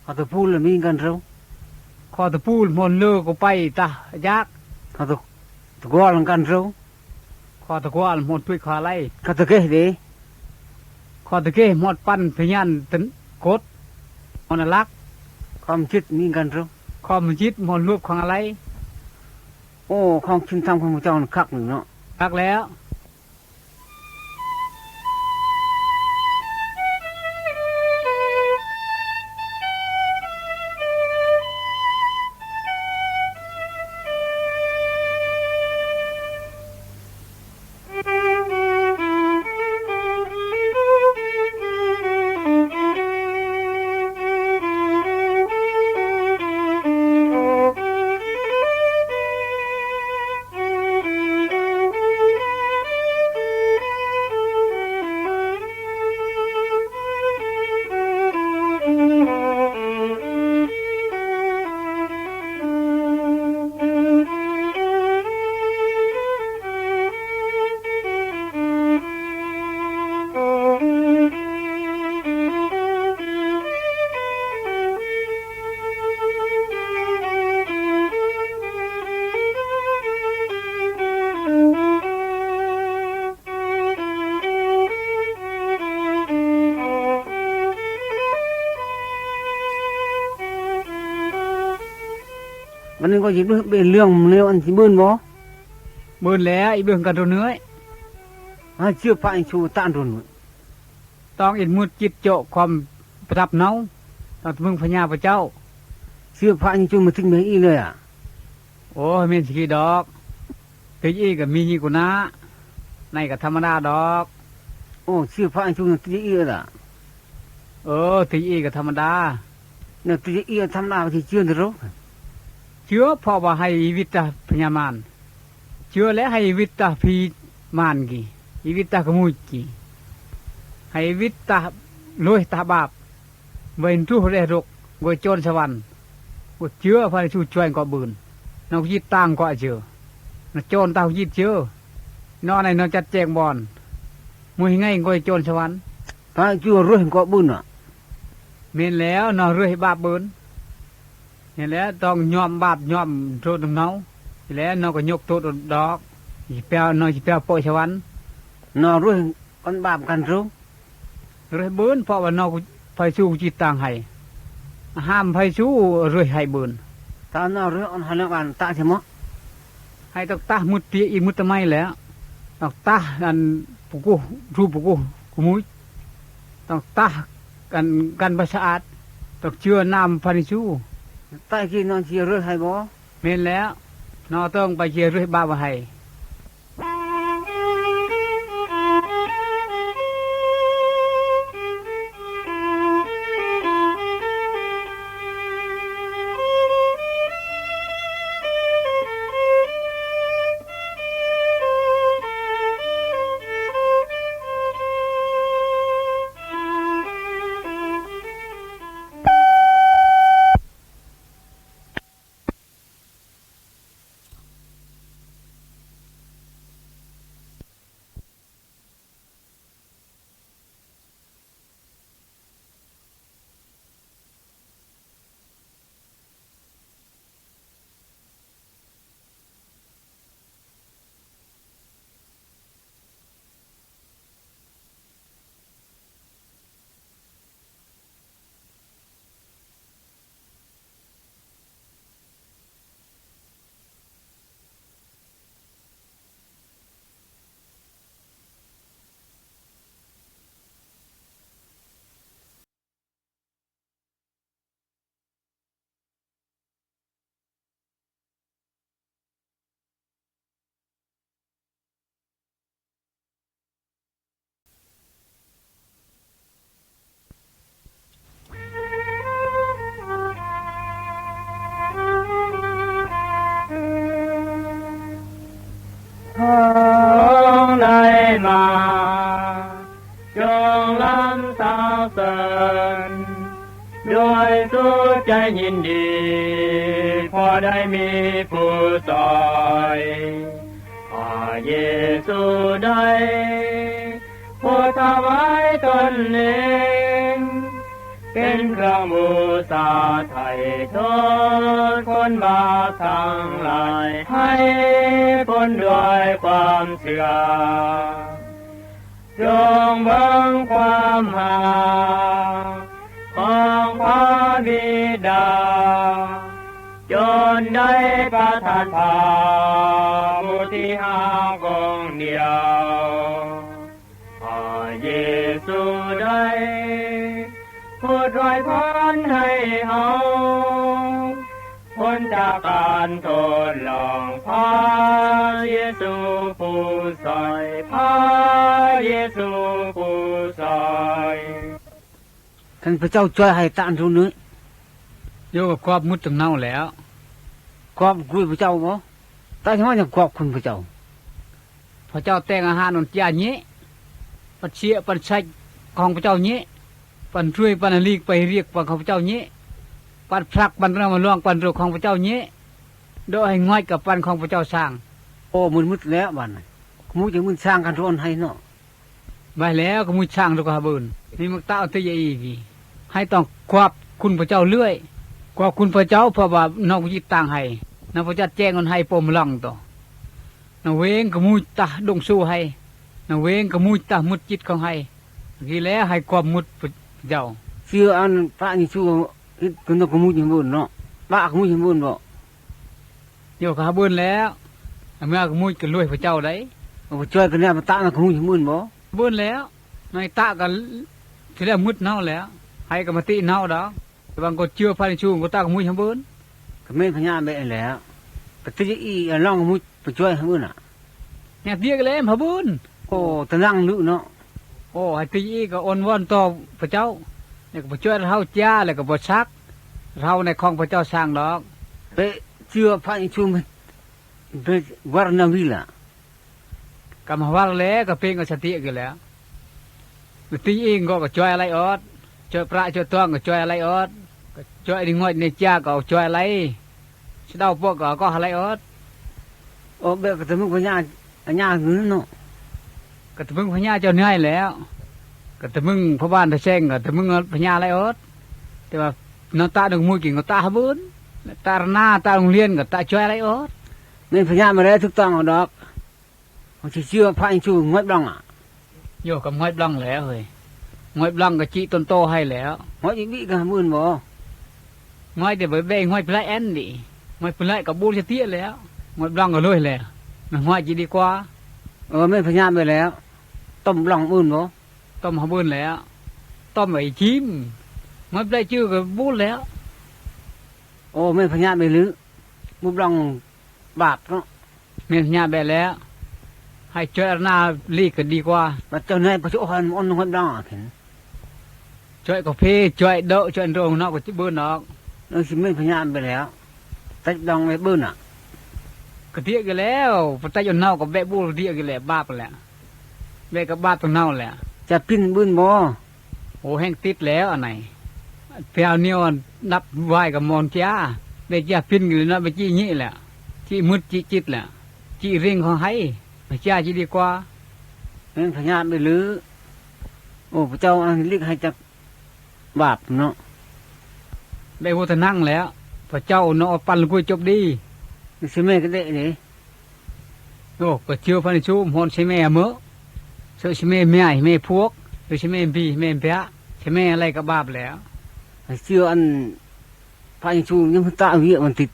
ຂໍຕະປູລະມີກັນໂຣ, ຂໍຕະປູລມອນເລີກໍໄປຕາຢາກ, ຂໍຕະ ຕະກວາລກັນໂຣ, ຂໍຕະກວາລມອນທຸຍຂອໄລ, ຂໍຕະເກເດ, ຂໍຕະເກມອນປັນພະຍານຕັນກົດ, ມອນອະລັກ, ຄອມຈິດມີກັນໂຣ, ຄອມຈິດມອນລວບຂອງອະໄລ. ໂອ້ ຂອງກິນທຳຂອງພວກເຈົ້າຄັກນີ້ເນາະ, ຄັກແລ້ວ. ວັນນີ້ກໍຊິເບິ່ງເລື່ອງແນວອັນຊິເບິ່ງບໍ່? ເບິ່ງແລ້ວ ອີເບິ່ງກັນໂດເນຍ. ໃຫ້ເຊື່ອພະເຢຊູຕານໂດເນຍ. ຕ້ອງອິດມຸດຈິດໂຈະຄວາມປະທັບເນົາ, ຕ້ອງເບິ່ງພະຍາພະເຈົ້າ. ເຊື່ອພະເຢຊູມາຕິກແມ່ອີເລີຍອະ. ໂອ້ຍ ແມ່ນຊິກີດອກ. ຕິອີກະມີຍີ່ກຸນາ, ໃນກະທຳມະດາດອກ. ໂອ້ ເຊື່ອພະເຢຊູຕິອີລະ. ເອີ ຕິອີກະທຳມະດາ. ແນວຕິອີທຳມະດາທີ່ເຊື່ອເດີໂລກ. ເຊື່ອເພາະວ່າໃຫ້ອີວິດຕາພະຍາມານ. ເຊື່ອແລ້ວໃຫ້ອີວິດຕາຜີມານກີ, ອີວິດຕາຂະມຸຍກີ, ໃຫ້ອີວິດຕາໂລຍຕາບາບ. ໄວເຮັນທຸເລໂຣກ ໂກຍໂຈນສະຫວັນ. ບໍ່ເຈື່ອພະເຢຊູຊ່ວຍເກາະບືນ. ນອກຈິດຕ່າງເກາະເຈີ. ນອກໂຈນຕາຈິດເຈີ. ນອກໃນນອກຈັດແຈງບ່ອນ. ມຸຍໄງໂກຍໂຈນສະຫວັນ. ພະເຢຊູເຮັດເກາະບືນນະ. ແມ່ນແລ້ວ ນອກເຮັດບາບບືນ. ນີ້ແຫຼະ ຕ້ອງຍອມບາບຍອມໂທດນຳເຮົາ. ນີ້ແຫຼະ ນອກກໍຍົກໂທດດອກ. ຊິແປວ ນອກຊິແປວໂປະສະຫວັນ. ນອກເຮັດ ອັນບາບກັນຊູ. ເຮັດບືນ ເພາະວ່ານອກໄຟຊູຈິດຕ່າງໄຫ້. ຫ້າມໄຟຊູເຮັດໄຫ້ບືນ. ຕານອກເຮັດອັນໄຫ້ນອກບ້ານຕາຊະເມາະ. ໄຫ້ຕອກຕາມຸດຕິອີມຸດຕະໄມແຫຼະ. ຕອກຕາອັນປຸກຸ ຮູບປຸກຸ ກຸມຸຍ. ຕອກຕາກັນ ກັນບໍ່ສະອາດ. ຕອກເຈື່ອນ້ຳພະເຢຊູ. ຕາຍກີນອກຊິເຮັດໄຫ້ບໍ່? ແມ່ນແລ້ວ ນອກຕ້ອງໄປເຮັດບາບໄວ້ໃຫ້. ເສີນ ດ້ວຍສຸດໃຈຍິນດີ ເພາະໄດ້ມີຜູ້ຊ່ອຍ. ພະເຢຊູໄດ້ຜູ້ຖວາຍຕົນເອງ ເປັນເຄື່ອງບູຊາໄຖ່ໂທດຄົນບາບທັງຫຼາຍ ໃຫ້ພົ້ນດ້ວຍຄວາມເຊື່ອ. ຈົ່ງເບິ່ງຄວາມຮັກຂອງພະບິດາ ຈົນໄດ້ປະທານພາບຸດທີ່ຮັກອົງດຽວ. ພະເຢຊູໄດ້ ຜູ້ອວຍພອນໃຫ້ເຮົາ ພົ້ນຈາກການທົດລອງ. ພະເຢຊູຜູ້ຊ່ອຍ ພະເຢຊູຜູ້ຊ່ອຍ. ຄັນພະເຈົ້າຊ່ວຍໃຫ້ຕານທຸນນີ້ ໂຍກກວບໝົດຕຳເນົາແລ້ວ. ກວບຄຸນພະເຈົ້າບໍ່? ຕາຍມາຍັງກວບຄຸນພະເຈົ້າ. ພະເຈົ້າແຕ່ງອາຫານອັນຈາເຍ ປັດເຊຍປັນໄຊຂອງພະເຈົ້າເຍ ປັນຖ້ວຍປັນອາລີກໄປຮຽກຂອງພະເຈົ້າເຍ ປັດພລັກປັນຕະນຳມາລວງປັນໂຕຂອງພະເຈົ້າເຍ ໂດຍໃຫ້ງອຍກັບປັນຂອງພະເຈົ້າສ້າງ. ໂອ້ ໝົດໝົດແລ້ວບາດນີ້ ໝູ່ຈະໝື່ນສ້າງກັນໂທນໃຫ້ເນາະ. ໄວ້ແລ້ວກໍໝູ່ຊ່າງໂຕກະຫາເບິ່ນ ມີມັກຕາເຕຍະອີກ ໃຫ້ຕ້ອງກວາບຄຸນພະເຈົ້າເລື້ອຍ ກວາບຄຸນພະເຈົ້າ ເພາະວ່ານອກວິຈິດຕ່າງໃຫ້ ນຳພະຈັດແຈ້ງອັນໃຫ້ປົມລັງໂຕ ນະເວງກະໝູ່ຕາດົງຊູໃຫ້ ນະເວງກະໝູ່ຕາໝົດຈິດຂອງໃຫ້ ກີແລ້ວໃຫ້ກວາບໝົດພະເຈົ້າ. ເຊື່ອອັນພະເຢຊູເຮັດກັນນອກກະໝູ່ຈະເບິ່ນເນາະ ປະກະໝູ່ຈະເບິ່ນບໍ່? ໂຍກະຫາເບິ່ນແລ້ວ ເມື່ອກະໝູ່ຈະລວຍພະເຈົ້າໄດ໋. ໂອ້ ຊ່ວຍກັນແນ່ ປະຕະນອກກະໝູ່ຈະເບິ່ນບໍ່? ເບິ່ນແລ້ວ ໃນຕະກະຊິແລ້ວໝົດເນາະແລ້ວ ໃຫ້ກະມາຕິເນາະດອກ. ແຕ່ວ່າກໍເຈື່ອພະເຢຊູກໍຕາກະໝູ່ຈະເບິ່ນ ກະແມ່ນພະຍາແບະແລ້ວ ປະຕິອີອະລອງກະໝູ່ ປະຊ່ວຍຫາເບິ່ນນະ ຍາດດຽກແລ້ວຫາເບິ່ນ. ໂອ້ ຕະນັງລຸເນາະ. ໂອ້ ໃຫ້ຕີອີກກະອ້ອນວອນຕໍ່ພະເຈົ້າ ແລ້ວກະບໍ່ຊ່ວຍເຮົາຈ້າ ແລ້ວກະບໍ່ຊັກເຮົາໃນຂອງພະເຈົ້າສ້າງດອກ. ເປເຈື່ອພະເຢຊູ ເປວັນນະວິລະ ກະມາວັນແລ້ວກະເປັນກະສະຕິກະແລ້ວ. ຕີອີງກໍ ກະຊ່ວຍອະໄລອອດ ຊ່ວຍປະຊ່ວຍຕອງ ກະຊ່ວຍອະໄລອອດ ກະຊ່ວຍນິງອດນິຈາ ກະເອົາຊ່ວຍອະໄລ ສະເດົາປົກກະກໍຫາໄລອອດ. ໂອ ແບບກະຕະມຶງພະຍາ ອາຍາເງິນເນາະ ກະຕະມຶງພະຍາເຈົ້ານາຍແລ້ວ ກະຕະມຶງພະບ້ານຕາແຊງ ກະຕະມຶງພະຍາໄລອອດ. ແຕ່ວ່ານອນຕາໜຶ່ງໝູ່ກິນກໍຕາຫາເບິ່ນ ຕາລະນາ ຕາໂຮງຮຽນ ກະຕາຊ່ວຍໄລອອດ. ແມ່ນພະຍາມາແລ້ວຖືກຕ້ອງເອົາດອກ. ເຮົາຊິເຊື່ອພະເຢຊູງອຍບລັອງອະ. ໂຍກະງອຍບລັອງແລ້ວເຮີຍ ງອຍບລັອງກະຈິຕົ້ນໂຕໃຫ້ແລ້ວ. ງອຍອີກບີກະໝື່ນບໍ່? ງອຍແຕ່ບໍ່ແບງງອຍປະໄລແອນດີ ງອຍປະໄລກະບູລະຕິແລ້ວ ງອຍບລັອງກະເລີຍແລ້ວ ມັນງອຍຈິດີກວ່າ. ເອີ ແມ່ນພະຍາໄປແລ້ວ ຕົ້ມບລັອງໝື່ນບໍ່? ຕົ້ມຫາເບິ່ນແລ້ວ ຕົ້ມໄວ້ຈິມ ງອຍປະໄລຈື່ກະບູລແລ້ວ. ໂອ ແມ່ນພະຍາໄປຫຼື ບຸບລັອງ ບາບເນາະ. ແມ່ນພະຍາແບະແລ້ວ ໃຫ້ຈອຍອາລະນາລີກກະດີກວ່າ. ບັດເຈົ້ານາຍປະຊຸອອນອອນຮອດດອງເຫັນ ຈອຍກາເຟ ຈອຍເດາະ ຈອຍໂດງເນາະ ກະຊິເບິ່ນອອກ. ເອີ ຊິແມ່ນພະຍາໄປແລ້ວ ຕັດດອງໄປເບິ່ນນະ. ກະດຽກຢູ່ແລ້ວ ປະໄຕຢູ່ເນາະ ກະແບະບູດຽກຢູ່ແລ້ວ ບາບແລ້ວ ແບະກະບາບຕົງເນາແລ້ວ. ຈະປິ່ນບືນບໍ່? ໂອ ແຮ່ງຕິດແລ້ວອັນໃນ ແປວນຽວດັບວາຍກະມອນຈາ ແບະຈາປິ່ນເລີຍເນາະ ແບະຈີ້ຍິແລ້ວ ຈີ້ມຶດຈີ້ຈິດແລ້ວ ຈີ້ເລັ່ງຂອງໃຫ້ ແບະຈາຈີດີກວ່າ. ແມ່ນພະຍາໄປຫຼື ໂອ ພະເຈົ້າອັນລິກໃຫ້ຈັກບາບເນາະ. ແບະໂຫຕະນັງແລ້ວ ພະເຈົ້າເນາະ ປັນລະກຸຍຈົບດີ ຊິແມ່ກະເດະເດ. ໂອ ກະເຈີພະເຢຊູ ຮອນຊິແມ່ເມີ ເຊີຊິແມ່ແມ່ໃຫ້ແມ່ພວກ ຫຼືຊິແມ່ບີແມ່ແບະ ຊິແມ່ອະໄລກະບາບແລ້ວ. ເຊື່ອອັນພະເຢຊູຍັງຕະວຽກວັນທິດ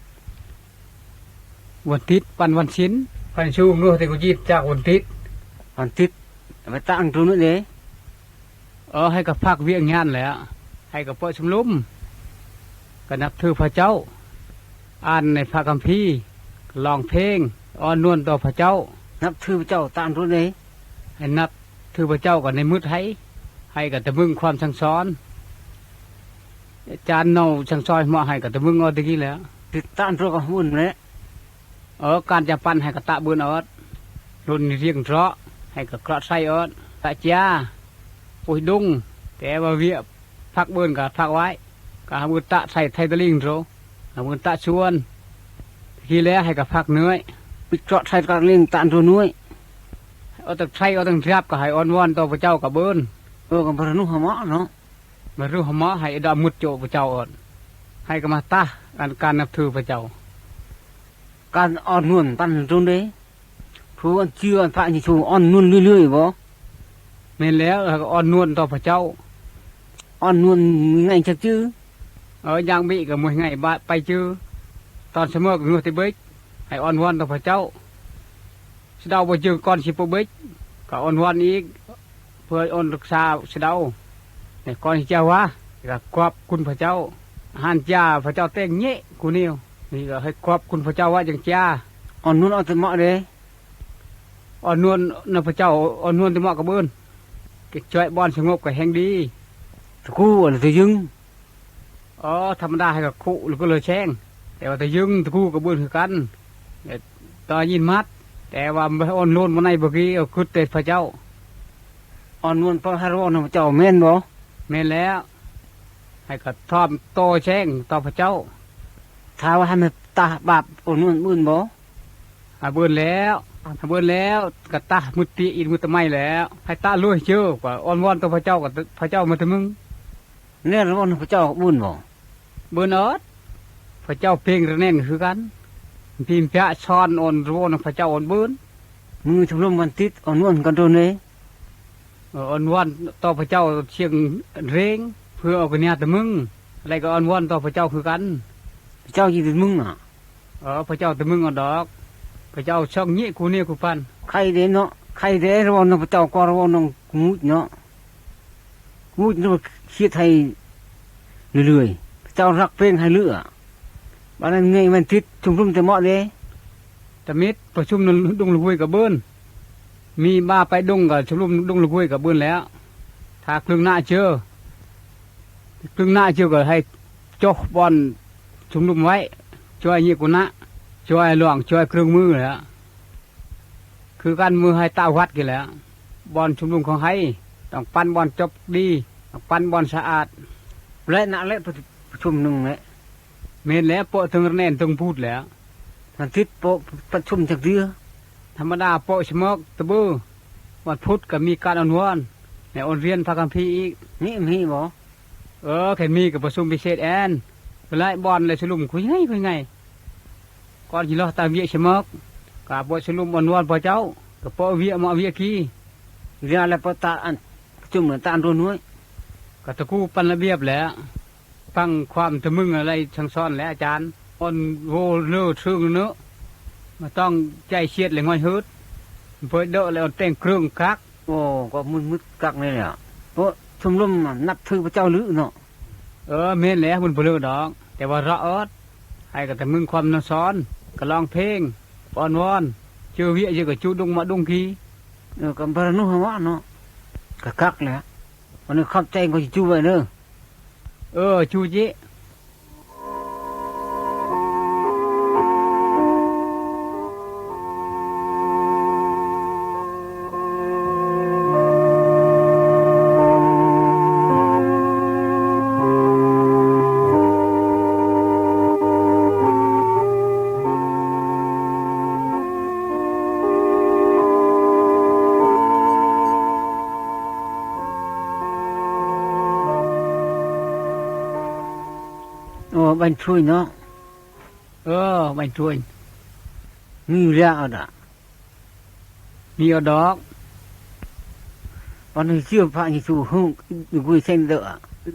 ວັນທິດປັນວັນສິນ ພະເຢຊູເງີແຕ່ກະຈີດຈາກວັນທິດ ວັນທິດ ໄປຕະອັນໂຕນັ້ນເດ. ເອີ ໃຫ້ກະພັກວຽກງານແຫຼະ ໃຫ້ກະເປີດຊຸມລຸມ ກະນັບຖືພະເຈົ້າ ອ່ານໃນພະຄຳພີ ກະຮ້ອງເພງ ອ່ອນນວນຕໍ່ພະເຈົ້າ. ນັບຖືພະເຈົ້າຕາມໂຕໃດ? ໃຫ້ນັບຖືພະເຈົ້າກະໃນມືດໃຫ້ ໃຫ້ກະຕະເບິ່ງຄວາມສັ່ງສອນ ອາຈານເນົາສັ່ງສອນມາໃຫ້ກະຕະເບິ່ງເອົາແຕ່ກີ້ແຫຼະ ຕິດຕາມໂຕກະຫຸ່ນແຫຼະ. ເອີ ການຈະປັນໃຫ້ກະຕະເບິ່ນເອົາ ລຸນຮຽງເທາະ ໃຫ້ກະເຄາະໃສ່ເອົາ ຕະຈາ ປຸຍດຸງ ແຕ່ວ່າວຽກ ພັກເບິ່ນກໍພັກໄວ້ ກໍຫາເບິ່ນຕະໄຖ ໄຖຕະລິງໂຕ ຫາເບິ່ນຕະຊວນ ທີ່ແລໃຫ້ກໍພັກເນື້ອຍ ປິດເຈາະໄຖຕະລິງຕະໂຕເນື້ອຍ ເອົາຕັ້ງໄຖ ເອົາຕັ້ງຈັບ ກໍໃຫ້ອ້ອນວອນຕໍ່ພະເຈົ້າກໍເບິ່ນ ເອີ ກໍບໍ່ຮູ້ຫາເມາະເນາະ ບໍ່ຮູ້ຫາເມາະ ໃຫ້ດອມໝົດໂຈພະເຈົ້າອອນ ໃຫ້ກໍມາຕະ ອັນການນັບຖືພະເຈົ້າ ການອ່ອນນວນປັນຕົນເດ ຜູ້ອັນເຊື່ອພະເຢຊູອ່ອນນວນເລື້ອຍໆບໍ່? ແມ່ນແລ້ວ ເຮົາກໍອ່ອນນວນຕໍ່ພະເຈົ້າ ອ່ອນນວນງ່າຍຈັກຈື່ ເອີ ຢ່າງບີກໍມວຍງ່າຍບາດໄປຈື່ ຕອນສະເໝີກໍເງືອແຕ່ເບັກ ໃຫ້ອ່ອນວອນຕໍ່ພະເຈົ້າ ສະເດົາບໍ່ຈື່ກ່ອນຊິປົກເບັກ ກໍອ່ອນວອນອີກ ເພື່ອອ່ອນຮັກສາສະເດົາ ໃຫ້ກ່ອນຊິຈາວາ ກໍຂອບຄຸນພະເຈົ້າ ອາຫານຢາພະເຈົ້າແຕ່ງເຍະກູແນວ ນີ້ກໍໃຫ້ຂອບຄຸນພະເຈົ້າວ່າຈັ່ງຈາ ອ່ອນນວນເອົາແຕ່ເໝາະເດ ອ່ອນນວນນຳພະເຈົ້າ ອ່ອນນວນແຕ່ເໝາະກັບເອີນ ເກັບຊ່ອຍບ່ອນສະຫງົບກໍແຮ່ງດີ ຕະກູອັນຕະຍຶງ ອໍ ທຳມະດາໃຫ້ກັບຄຸ ແລ້ວກໍເລີຍແຊງ ແຕ່ວ່າຕະຍຶງຕະກູກັບເອີນຄືກັນ ແຕ່ຕອນຍິນມັດ ແຕ່ວ່າບໍ່ອ່ອນໂລນມາໃນບໍ່ກີເອົາຄຶດແຕ່ພະເຈົ້າ ອ່ອນນວນເພາະໃຫ້ເວົ້ານຳພະເຈົ້າແມ່ນບໍ່? ແມ່ນແລ້ວ ໃຫ້ກະທອມໂຕແຊງຕໍ່ພະເຈົ້າ ຖ້າວ່າໃຫ້ມັນຕາບາບໂອນເງິນບືນບໍ່? ຫາເບິ່ນແລ້ວ ຫາເບິ່ນແລ້ວ ກະຕາມືດຕີອີກມືດຕະໄໝແລ້ວ ໃຫ້ຕາລຸຍເຈີ ກະອ້ອນວອນຕໍ່ພະເຈົ້າ ກະພະເຈົ້າມາຕະມຶງ ແນ່ລະວອນພະເຈົ້າບືນບໍ່? ບືນເອີດ ພະເຈົ້າເພງລະແໜ້ນຄືກັນ ພີມພະຊ້ອນໂອນລະວອນພະເຈົ້າໂອນບືນ ມື້ຊຸມລຸມວັນທິດ ອ່ອນວອນກັນໂດນເດ ເອີ ອ່ອນວອນຕໍ່ພະເຈົ້າສຽງເຣງ ເພື່ອເອົາກະຍາຕະມຶງ ແລ້ວກໍອ່ອນວອນຕໍ່ພະເຈົ້າຄືກັນ ພະເຈົ້າຊິຕະມຶງນະ ເອີ ພະເຈົ້າຕະມຶງເອົາດອກ ພະເຈົ້າຊ່ອງຍິກູເນກູປັນ ໄຄເດເນາະ ໄຄເດລະເວົ້ານຳພະເຈົ້າກໍລະເວົ້ານຳກູງູດເນາະ ງູດນະຄຽດໃຫ້ເລື້ອຍໆ ພະເຈົ້າຮັກເພງໃຫ້ເຫຼືອ ບາດນັ້ນເງີຍມັນຕິດຊຸມລຸມແຕ່ເໝາະເດ ຕະມິດປະຊຸມນຳດົງລະຫວຍກະເບິ່ນ ມີບ້າໄປດົງກະຊຸມລຸມດົງລະຫວຍກະເບິ່ນແລ້ວ ຖ້າຄຶງໜ້າເຈີ ຄຶງໜ້າເຈີກະໃຫ້ຈົກບ່ອນຊຸມລຸມໄວ້ ຈອຍຍິກຸນະ ຈອຍຫຼວງ ຈອຍເຄື່ອງມືແລ້ວ ຄືກັນມື້ໃຫ້ຕາວັດກີ້ແຫຼະ ບ່ອນຊຸມນຸມຂອງໄຮ ຕ້ອງປັ້ນບ່ອນຈົບດີ ຕ້ອງປັ້ນບ່ອນສະອາດ ແລະນະແລະປະຊຸມໜຶ່ງແຫຼະ ແມ່ນແລ້ວ ໂປະເຖິງລະແໜ້ນເຖິງພຸດແລ້ວ ວັນທິດໂປະປະຊຸມຈັກເທື່ອ ທຳມະດາໂປະສະເໝີກຕະເບີ ວັນພຸດກໍມີການອອນວອນ ແລະໂອນຮຽນພະຄຳພີອີກ ມີ ມີບໍ່? ເອີ ຄັນມີກໍປະຊຸມພິເສດແອນ ຫຼາຍບ່ອນ ແລະສະຫຼຸມຄຸຍໃຫຍ່ຄຸຍໃຫຍ່ ກ່ອນຊິເລາະຕາມວຽກສະເໝີກ ກະບົດສະຫຼຸມອອນວອນພໍ່ເຈົ້າ ກະເປາະວຽກເໝາະວຽກກີ ວຽກແລະປະຕາອັນ ປະຊຸມຕານໂຕນ້ອຍ ກະຕະກູປັນລະບຽບແຫຼະ ຟັງຄວາມຕະມຶງອະໄລສັ່ງສອນແຫຼະອາຈານ ອ່ອນໂວເລີເທິງເນາະ ມາຕ້ອງໃຈສຽດແລະງ່ອຍເຫີດ ເຜີຍເດີແລະອ່ອນແຕ່ງເຄື່ອງກັກ ໂອ້ ກໍມຶດໆກັກນີ້ແຫຼະ ໂອ້ ຊຸມລຸມນັບຖືພະເຈົ້າຫຼືເນາະ ເອີ ແມ່ນແຫຼະ ມັນບໍ່ເລີດອກ ແຕ່ວ່າເລາະເອີດ ໃຫ້ກະຕະມຶງຄວາມນຳສອນ ກະຮ້ອງເພງ ກະອ້ອນວອນ ເຈີວຽກເຈີກະຈູດົງມາດົງກີ ເອີ ກະບາຣະນຸຮະວະເນາະ ກະຄັກແຫຼະ ວັນນີ້ຂອບໃຈ ຂ້ອຍຊິຈູໄວ້ເດີ ເອີ ຈູຈິ. ໂອ້ ບັນຊຸຍເນາະ ເອີ ບັນຊຸຍ ມີແລ້ວດະ ມີເອົາດອກ ປານເຊື່ອພະເຢຊູ ເຮີ ອີກະກຸຍເຊັງເດີ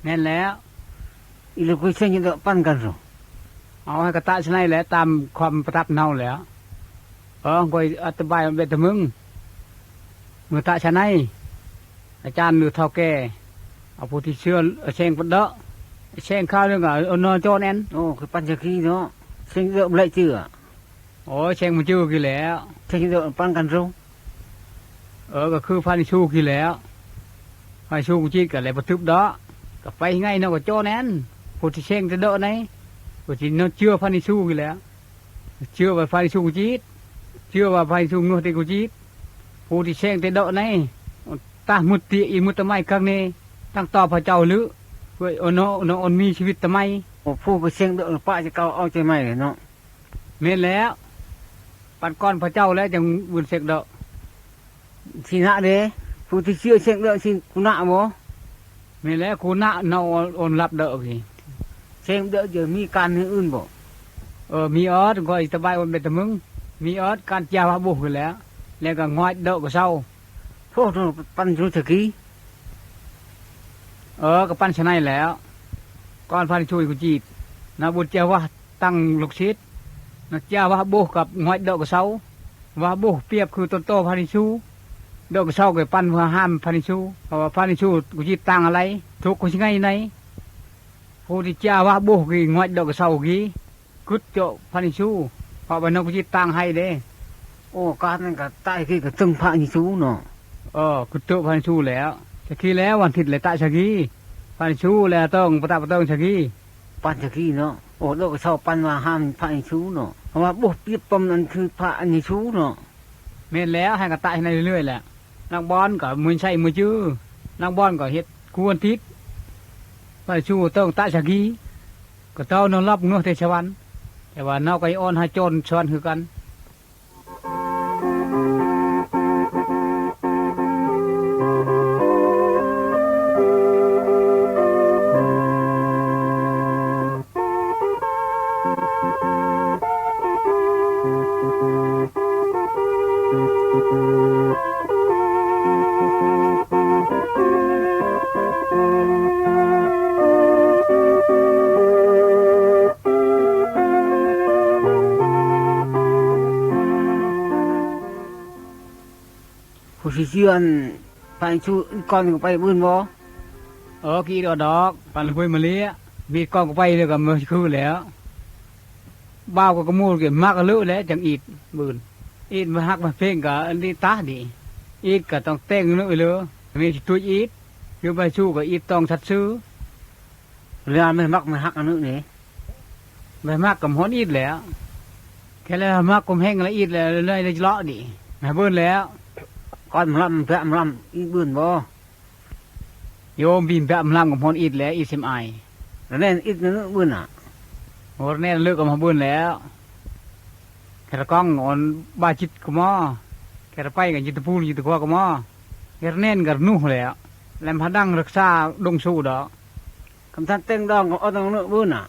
ແມ່ນແລ້ວ ອີກະກຸຍເຊັງເດີ ປັນກັນ ເອົາໃຫ້ກະຕະຊະໄນແຫຼະ ຕາມຄວາມປະທັບເຮົາແຫຼະ ເອີ ຂ້ອຍອະທິບາຍເບດຕະມຶງ ເມື່ອຕະຊະໄນ ອາຈານຫຼືເຖົ້າແກ່ ເອົາຜູ້ທີ່ເຊື່ອ ເອົາແຊງປະເດີ ແຊງຄາວໜຶ່ງ ເອົານອນໂຈແໜ້ນ ໂອ້ ຄືປັນຈັກກີເນາະ ແຊງເດີບໍ່ໄດ້ເຈື່ອ ໂອ້ຍ ແຊງມັນຈື່ກີ້ແລ້ວ ແຊງເດີປັນກັນໂຊ ເອີ ກໍຄືພະເຢຊູກີ້ແລ້ວ ພະເຢຊູກຸຈິດກໍແລະບໍ່ຖືກເດາະ ກໍໄປໄງເນາະ ກໍໂຈແໜ້ນ ຜູ້ທີ່ແຊງແຕ່ເດີໃນ ຜູ້ທີ່ເນາະເຈື່ອພະເຢຊູກີ້ແລ້ວ ເຈື່ອວ່າພະເຢຊູກຸຈິດ ເຈື່ອວ່າພະເຢຊູເງືອແຕ່ກຸຈິດ ຜູ້ທີ່ແຊງແຕ່ເດີໃນ ຕາມຸດຕິອີມຸດຕະໄມຄັກແນ່ ຕັ້ງຕໍ່ພະເຈົ້າຫຼື ເພື່ອ ໂອ ເນາະ ເນາະ ອັນມີຊີວິດຕະໄໝ. ໂອ ຜູ້ໄປເສັງເດີປະຈະເກົ່າເອົາໃຈໃໝ່ເນາະ. ແມ່ນແລ້ວ. ປັນກ່ອນພະເຈົ້າແລ້ວຈັ່ງເບິ່ນເສັກເດີ. ຊິນະເດ ຜູ້ທີ່ເຊື່ອເສັງເດີຊິກຸນະບໍ່? ແມ່ນແລ້ວ ກຸນະເນາະ ໂອນລັບເດີ. ເສັງເດີຈະມີການອື່ນບໍ່? ເອີ ມີອອດ ຂ້ອຍສະບາຍ ໂອນເປັນຕະມຶງ. ມີອອດການຈາວາບຸກຫັ້ນແຫຼະ ແລ້ວກໍງອຍເດີກະເຊົາ. ໂພດ ປັນຈຸສະກີ. ເອີ ກະປັນສະໄນແລ້ວ. ກ່ອນພະນິຊູກຸຈີດ ນະບຸດຈາວາ ຕັ້ງລູກສິດ ນະຈາວາບຸກກັບງອຍເດີກະເຊົາ. ວາບຸກປຽບຄືຕົ້ນຕໍພະນິຊູ ເດີກະເຊົາກໍປັນເພື່ອຫ້າມພະນິຊູ. ເພາະວ່າພະນິຊູກຸຈີດຕ່າງອາໄລ ທຸກກຸຊິໄງໃນ ຜູ້ທີ່ຈາວາບຸກກີງອຍເດີກະເຊົາກີ ກຶດເຈາະພະນິຊູ ເພາະວ່ານົກກະຈິດຕ່າງໄຫ້ເດ້. ໂອ ກາດນັ້ນກະຕາຍກີກະຕຶງພະນິຊູເນາະ. ເອີ ກຶດເຈາະພະນິຊູແລ້ວ ສະກີແລ້ວ ວັນທິດແລະຕາຍສະກີ ພະນິຊູແລະຕ້ອງປະຕະປະເຕີງສະກີ ປັນສະກີເນາະ. ໂອ ໂລກກະເຊົາປັນວ່າຫ້າມພະນິຊູເນາະ ເພາະວ່າບຸກປຽບປ້ອມນັ້ນຄືພະນິຊູເນາະ. ແມ່ນແລ້ວ ໃຫ້ກະຕາຍໃຫ້ເລື້ອຍໆແຫຼະ. ນັກບອນກໍມືນໃຊ້ມືຈື່ ນັກບອນກໍເຮັດຄວນທິດ ພະນິຊູຕ້ອງຕາຍສະກີ. ກະເຕົ້ານອນຫຼັບເງືອກແຕ່ສະຫວັນ ແຕ່ວ່າເນາະໄກ່ອ່ອນຫາໂຈນສະຫວັນຄືກັນ. ຜູ້ຊິເຊື່ອອັນ ໄປຊູອີກກ່ອນກໍໄປບຶ້ນບໍ່? ເອີ ກີດອອກດອກ ປັນລະບຸຍມາເລຍ ມີດກ່ອນກໍໄປແລ້ວກໍມາຄືແລ້ວ. ບ່າວກໍກະໝູດກໍມັກເລີແຫຼະ ຈັ່ງອີດບຶ້ນ ອີດມາຮັກມາເພງກໍອັນນີ້ຕາດີ ອີດກໍຕ້ອງແຕ່ງເລີເລີ ມີຊິຕຸຍອີດ ຄືໄປຊູກໍອີດຕ້ອງສັດຊື່. ເວລາແມ່ນມັກແມ່ນຮັກອັນນີ້ນີ້ ແມ່ນມັກກໍມາຮອດອີດແລ້ວ ແຄ່ແລ້ວມັກກົມແຮງລະອີດແລ້ວ ເລີຍເລາະດີ ແມ່ເບິ່ນແລ້ວ ກ່ອນມາລຳແພະມາລຳອີດເບິ່ນບໍ່? ໂຍມບິນແພະມາລຳກໍມາຮອດອີດແລ້ວ ອີດເຊມອາຍ ລະແນ່ນອີດນັ້ນເບິ່ນນະ ໂອ ລະແນ່ນເລີກກໍມາເບິ່ນແລ້ວ ແຄ່ລະກ້ອງອ່ອນບາຈິດກໍມາ ແຄ່ລະໄປກໍຈິດຕະປູຈິດຕະຂົວກໍມາ ແຄ່ລະແນ່ນກໍນຸແລ້ວ ແລມພະດັງຮັກສາດົງຊູດອກ. ຄຳທັນເຕັງດອງກໍອອດເນີບືນນະ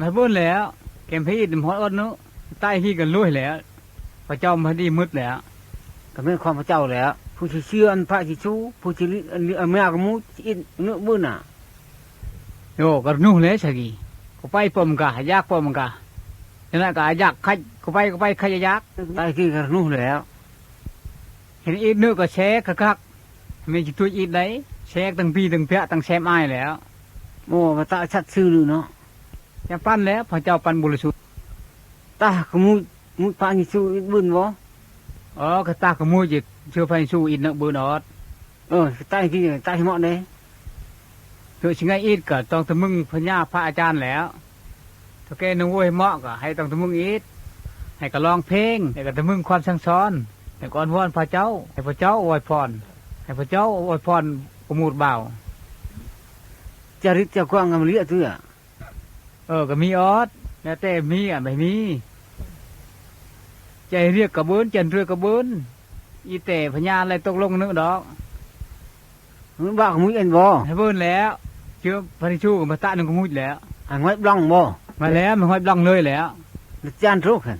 ມາເບິ່ນແລ້ວ ເກັມພີດມາຮອດອອດເນີ ໃຕ້ທີ່ກັນລຸຍແລ້ວ ພະເຈົ້າມາດີໝົດແລ້ວ ກໍແມ່ນຂອງພະເຈົ້າແລ້ວ ຜູ້ທີ່ເຊື່ອອັນພະເຢຊູ ຜູ້ທີ່ລິອັນເມຍກະໝູດອິດເນີບືນນະ. ໂຍ ກະນຸແລ້ວສະກີ ກໍໄປປອມກະ ຢາກປອມກະ ຈັ່ງນັ້ນກະຢາກໄຄ ກໍໄປ ກໍໄປໄຄຢາກ ໃຕ້ທີ່ກະນຸແລ້ວ ເຫັນອີດເນີກະແຊກຄັກໆ ແມ່ນຊິຕຸຍອີດໃດ ແຊກທັງພີທັງເພຍທັງແຊມອາຍແລ້ວ. ໂອ້ ມາຕາຊັດຊື່ເນາະ ຈະປັນແລ້ວ ພະເຈົ້າປັນບໍລິສຸດ ຕາກະໝູດ ໝູດພະເຢຊູອິດບຶນບໍ່? ເອີ ກະຕາກະໝູດເຈ ເຊື່ອພະເຢຊູອິດເນີບືນອອດ. ເອີ ຕາຍທີ່ຕາຍເໝາະເດ້ ເທື່ອຊິໄງອີດກະຕ້ອງຕະມຶງພະຍາພະອາຈານແລ້ວ. ເຖົ້າແກ່ໜູໂວຍເໝາະກະໃຫ້ຕ້ອງຕະມຶງອີດ ໃຫ້ກະຮ້ອງເພງ ໃຫ້ກະຕະມຶງຄວາມສັ່ງສອນ ໃຫ້ກະອ້ອນວອນພະເຈົ້າ ໃຫ້ພະເຈົ້າອວຍພອນ ໃຫ້ພະເຈົ້າອວຍພອນກະໝູດບ່າວ. ຈາລິດຈາກວາງກະມາລຽກເທື່ອ ເອີ ກະມີອອດ ແລ້ວແຕ່ມີອະ ໄມ່ມີ ໃຈຮຽກກະເບິ່ນ ຈັນເທື່ອກະເບິ່ນ ອີແຕ່ພະຍາໄລ່ຕົກລົງເນີດອກ. ເບິ່ນວ່າຂະມຸຍເອັນບໍ່? ໃຫ້ເບິ່ນແລ້ວ ເຈີ້ຍພະນິຊູກໍມາຕະໜຶ່ງຂະມຸຍແລ້ວ. ຫາງຫວຍບລັອງບໍ່? ມາແລ້ວ ມາຫວຍບລັອງເລີຍແລ້ວ ຈານໂຕກຫັ້ນ.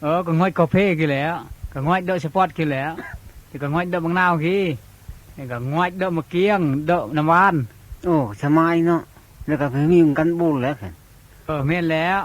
ເອີ ກະຫງອຍກາເຟກິນແລ້ວ ກະຫງອຍເດີສະປອດກິນແລ້ວ ແລ້ວກະຫງອຍເດີບັກນາວກິນ ແລ້ວກະຫງອຍເດີໝາກກຽງ ເດີນ້ຳຫວານ. ໂອ້ ສະມາຍເນາະ ແລ້ວກະມີກັນບູນແລ້ວ. ເອີ ແມ່ນແລ້ວ.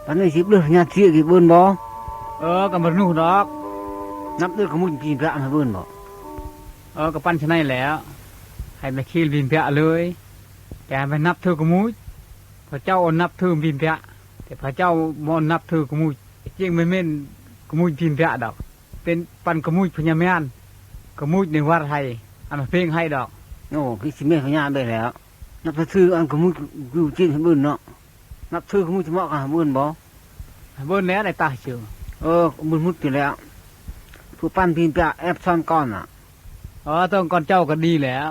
ປານນີ້ຊິບເລີຍຍາດເສຍກິນເບິ່ນບໍ່? ເອີ ກະບໍ່ໜູດອກ ນັບເດີກະມຸນກິນພະໃຫ້ເບິ່ນບໍ່? ເອີ ກະປັນຊະໄນແລ້ວ. ໃຫ້ມາຄີນບີນພະເລີຍ, ແຕ່ໃຫ້ມານັບຖືກະມຸດ. ພະເຈົ້ານັບຖືບີນພະ, ແຕ່ພະເຈົ້າບໍ່ນັບຖືກະມຸດ. ຈິງບໍ່ແມ່ນກະມຸດບີນພະດອກ, ເປັນປັນກະມຸດພະຍາມານ, ກະມຸດໃນວັດໃຫ້, ອັນມາເພັງໃຫ້ດອກ. ໂອ້ ຄືຊິແມ່ນພະຍາແບບແລ້ວ. ນັບຖືອັນກະມຸດຢູ່ຈີນໃຫ້ເບິ່ນເນາະ, ນັບຖືກະມຸດຈະເໝາະກັນໃຫ້ເບິ່ນບໍ່? ໃຫ້ເບິ່ນແລ້ວໄດ້ຕາຊື່. ເອີ ເບິ່ນໝົດຢູ່ແລ້ວ. ຜູ້ປັນບີນພະແອບຊ້ອນກ່ອນນະ. ເອີ ຕ້ອງກ່ອນເຈົ້າກໍດີແລ້ວ.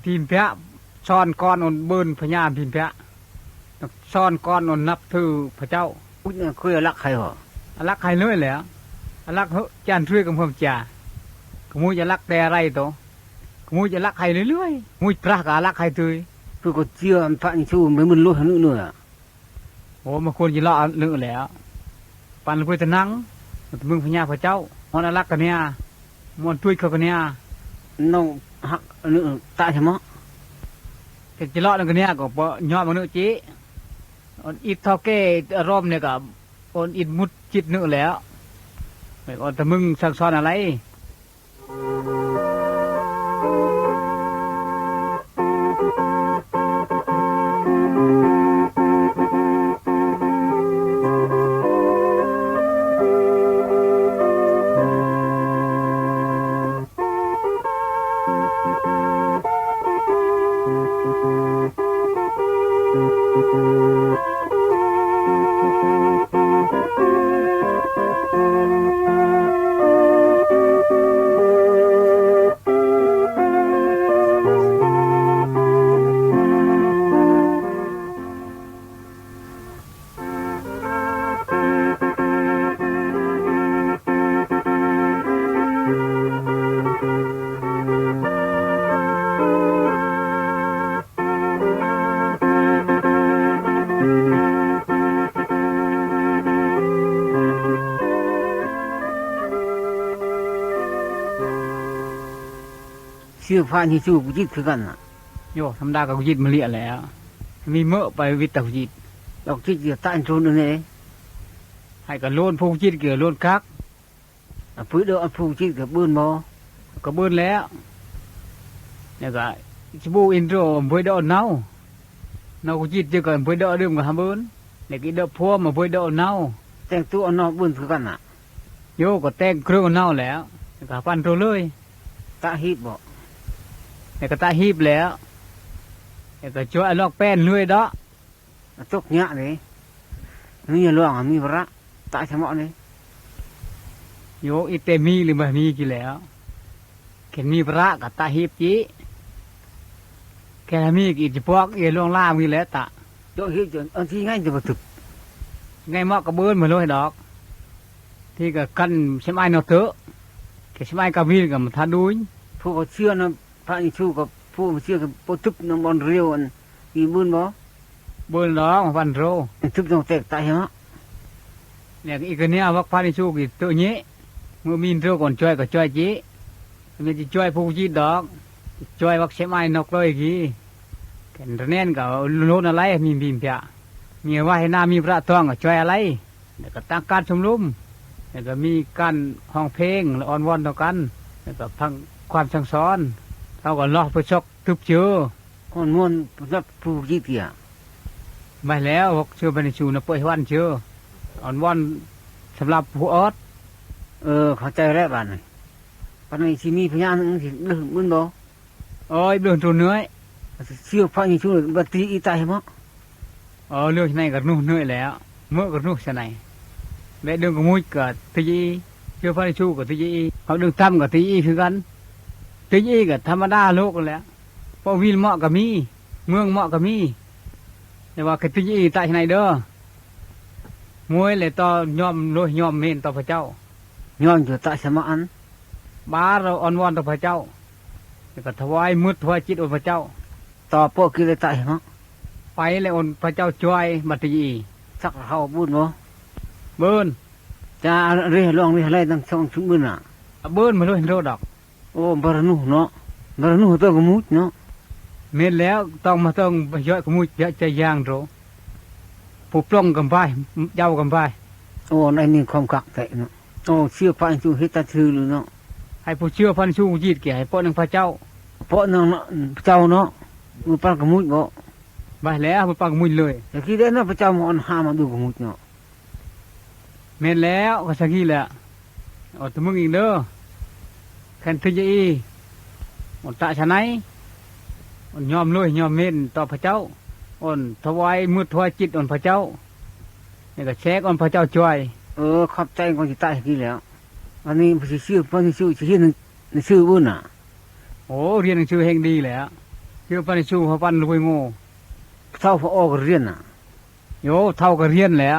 ບີນພະຊ້ອນກ່ອນໂອນເບິ່ນພະຍາບີນພະ, ຊ້ອນກ່ອນໂອນນັບຖືພະເຈົ້າ. ອຸດນະ ຄືອາລັກໃຫ້ບໍ່? ອາລັກໃຫ້ເລີຍແຫຼະ. ອາລັກເຮີະ ຈານເທື່ອກຳພວມຈາ. ກະມຸດອາລັກແຕ່ໄລໂຕ. ກະມຸດອາລັກໃຫ້ເລື້ອຍໆ. ມຸດພະກໍອາລັກໃຫ້ເລີຍ. ຄືກໍເຈື່ອພະເຢຊູໄປມຶນໂລດໃຫ້ເນີໆ. ໂອ້ ມັນຄວນຈະເລາະເນີແລ້ວ. ປັນລະເພິດຕະນັງ ມັນຕະມຶງພະຍາພະເຈົ້າ. ມອນອາລັກກະເນຍ ມອນຕຸ້ຍເຂົາກະເນຍ. ນ້ອງຮັກເນີຕາຍຊະເມາະ. ເປັນຈະເລາະນຳກະເນຍກໍບໍ່ຍອມເນີຈິ. ອອນອິດເທົ່າແກ່ອາລົມນີ້ກໍ ອອນອິດມຸດຈິດເນີແລ້ວ. ແມ່ນອອນຕະມຶງສັ່ງສອນອາໄລ. ເຊື່ອພະເຢຊູກໍຢິດຄືກັນນະ. ໂຍ ທຳມະດາກໍຍິດມາລຽແລ້ວ. ມີເມີ້ໄປວິດຕາຍິດ. ດອກຈິດຈະຕາຍໂຕນເອງ. ໃຫ້ກະໂລນຜູ້ຈິດກະໂລນຄັກ. ອະ ຜູ້ເດີ ອະ ຜູ້ຈິດກະເບິ່ນບໍ່? ກະເບິ່ນແລ້ວ. ແລ້ວກະສະບູອິນໂຕບໍ່ໄດ້ເອົາເນົາ. ເນົາກະຈິດເຈົ້າກະບໍ່ໄດ້ເອົາດື່ມກະຫາເບິ່ນ. ແລ້ວກະເດີພວມມາບໍ່ໄດ້ເອົາເນົາ. ແຕ່ງໂຕເອົາເນົາເບິ່ນຄືກັນນະ. ໂຍ ກໍແຕ່ງເຄື່ອງເອົາເນົາແລ້ວ. ແລ້ວກະປັນໂຕເລີຍ. ຕະຮີບບໍ່? ແລ້ວກະຕະຮີບແລ້ວ. ແລ້ວກະຈວຍອາລອກແປ້ນເລື້ອຍດອກ. ຕົກຍະເດ້. ມີຫຼວງ ມີພະລະ ຕະຊະເໝາະເດ້. ໂຍ ອີແຕ່ມີຫຼືບໍ່ມີກິແລ້ວ. ແຄ່ມີພະລະກະຕະຮີບຈິ. ແຄ່ມີກິຈະປອກອີຫຼວງລາມີແຫຼະຕະ. ໂຈະຮີບຈົນອັນທີ່ໄງຈະບໍ່ຖືກ. ໄງເໝາະກະເບິ່ນມາໂລດດອກ. ທີ່ກະກັນສະໄໝນອກເຕີ. ແຄ່ສະໄໝກະວິນກະມາທາດູຍ. ຜູ້ເຊື່ອນຳ ພະເຢຊູກັບຜູ້ບໍ່ເຊື່ອກໍບໍ່ຕຶບນຳບ່ອນລຽວອັນນີ້ເບິ່ນບໍ່? ເບິ່ນດອກ ມັນໂຣ ຕຶບຕ້ອງແຕກຕາຍເນາະ. ແລ້ວອີກກະເນຍວັກພະເຢຊູກິໂຕເຍ ເມື່ອມີໂຣກ່ອນຈອຍກໍຈອຍຈິ ແມ່ນຊິຈອຍຜູ້ຈິດດອກ ຈອຍວັກເຊມອາຍນອກເລີຍກີ ແກ່ນຕະແນນກໍໂລນອາໄລມີບີນພະ ມີວາເຮນາມີພະຕອງກໍຈອຍອາໄລ. ແລ້ວກໍຕັ້ງການຊຸມນຸມ ແລ້ວກໍມີການຮ້ອງເພງ ແລະ ອ້ອນວອນຕໍ່ກັນ ແລ້ວກໍຟັງຄວາມສັ່ງສອນ. ເຮົາກໍລໍໄປຊອກຕຶບເຈີ ອ້ອນວອນສຳລັບຜູ້ຈິດເກຍ ໄວ້ແລ້ວ ພວກເຊື້ອພັນເຢຊູນະເປີດໃຫ້ວັນເຈີ ອ້ອນວອນສຳລັບຜູ້ອອດ. ເອີ ເຂົ້າໃຈແລ້ວບາດນີ້ ປານນີ້ຊິມີພະຍານຊິເບິ່ງມື້ບໍ່? ໂອ້ຍ ເບິ່ງໂຕເໜື່ອຍ ເຊື່ອພະເຢຊູບັດຕີອີຕາຍເໝາະ. ເອີ ເລື່ອງໄນກະໜູເໜື່ອຍແລ້ວ ເມີກະໜູຊະໄນ ແບະເລື່ອງກະມຸດກະຕິອີ ເຊື່ອພະເຢຊູກະຕິອີ ເຮົາເລື່ອງຕຳກະຕິອີຄືກັນ ຕິອີກະທຳມະດາໂລກຫັ້ນແຫຼະ. ເພາະວິນເໝາະກະມີ ເມືອງເໝາະກະມີ ແຕ່ວ່າກະຕິອີຕາຊະໄນເດີ ມວຍແລະຕໍ່ຍອມໂລຍຍອມເມນຕໍ່ພະເຈົ້າ. ຍ້ອນຢູ່ຕະສະມະອັນ ບາດເຮົາອ້ອນວອນຕໍ່ພະເຈົ້າ ແລ້ວກໍຖວາຍໝົດຖວາຍຈິດອົນພະເຈົ້າ ຕໍ່ໂປະກິເລຕະເນາະ ໄປແລ້ວອົນພະເຈົ້າຈອຍບັດຕະຢີ ສັກເຮົາບຸນບໍ່? ເບິ່ນ ຈາເຣລອງເຣໄລຕັ້ງຊ່ອງຊຸມອື່ນນະ ເບິ່ນມາໂລດເຫັນໂລດດອກ. ໂອ້ ບາລະນຸເນາະ ບາລະນຸຕ້ອງກະມຸດເນາະ. ແມ່ນແລ້ວ ຕ້ອງມາຕ້ອງຢອດກະມຸດຢະຈະຢ່າງໂຕ ຜູ້ປ່ອງກຳບາຍ ເຈົ້າກຳບາຍ. ໂອ້ ໃນນີ້ຄວາມຄັກແທ້ເນາະ. ໂອ້ ເຊື່ອພະເຢຊູເຮັດຕາຊື່ຫຼືເນາະ ໃຫ້ຜູ້ເຊື່ອພະເຢຊູຢິດແກ່ໃຫ້ປະໜຶ່ງພະເຈົ້າ ເພາະນາງເຈົ້າເນາະ ມືປານກະມຸດບໍ? ໄວ້ແລ້ວ ມືປານກະມຸດເລີຍ. ຕະກີ້ເດ້ເນາະ ພະເຈົ້າມາອັນຫາມາດູກະມຸດເນາະ. ແມ່ນແລ້ວ ກໍຊັ້ນນີ້ແຫຼະ. ເອົາແຕ່ມຶງອີກເດີ ແຄນທຶຍາອີ ອັນຕະຊະໄນ ອັນຍອມເລີຍ ຍອມເມັນຕໍ່ພະເຈົ້າ ອັນຖວາຍມືດຖວາຍຈິດອັນພະເຈົ້າ ແລ້ວກໍແຊກອັນພະເຈົ້າຊ່ວຍ. ເອີ ຂອບໃຈກ່ອນຊິຕາຍກີ້ແລ້ວ. ອັນນີ້ຊິຊື່ ເພິ່ນຊິຊື່ ຊິຮຽນໜັງສືເບິ່ງນະ. ໂອ້ ຮຽນໜັງສືແຮ່ງດີແຫຼະ ຊື່ປານຊູ ພະປັນລຸຍໂງ ເຖົ້າພະອອກຮຽນນະ. ໂຍ ເຖົ້າກໍຮຽນແຫຼະ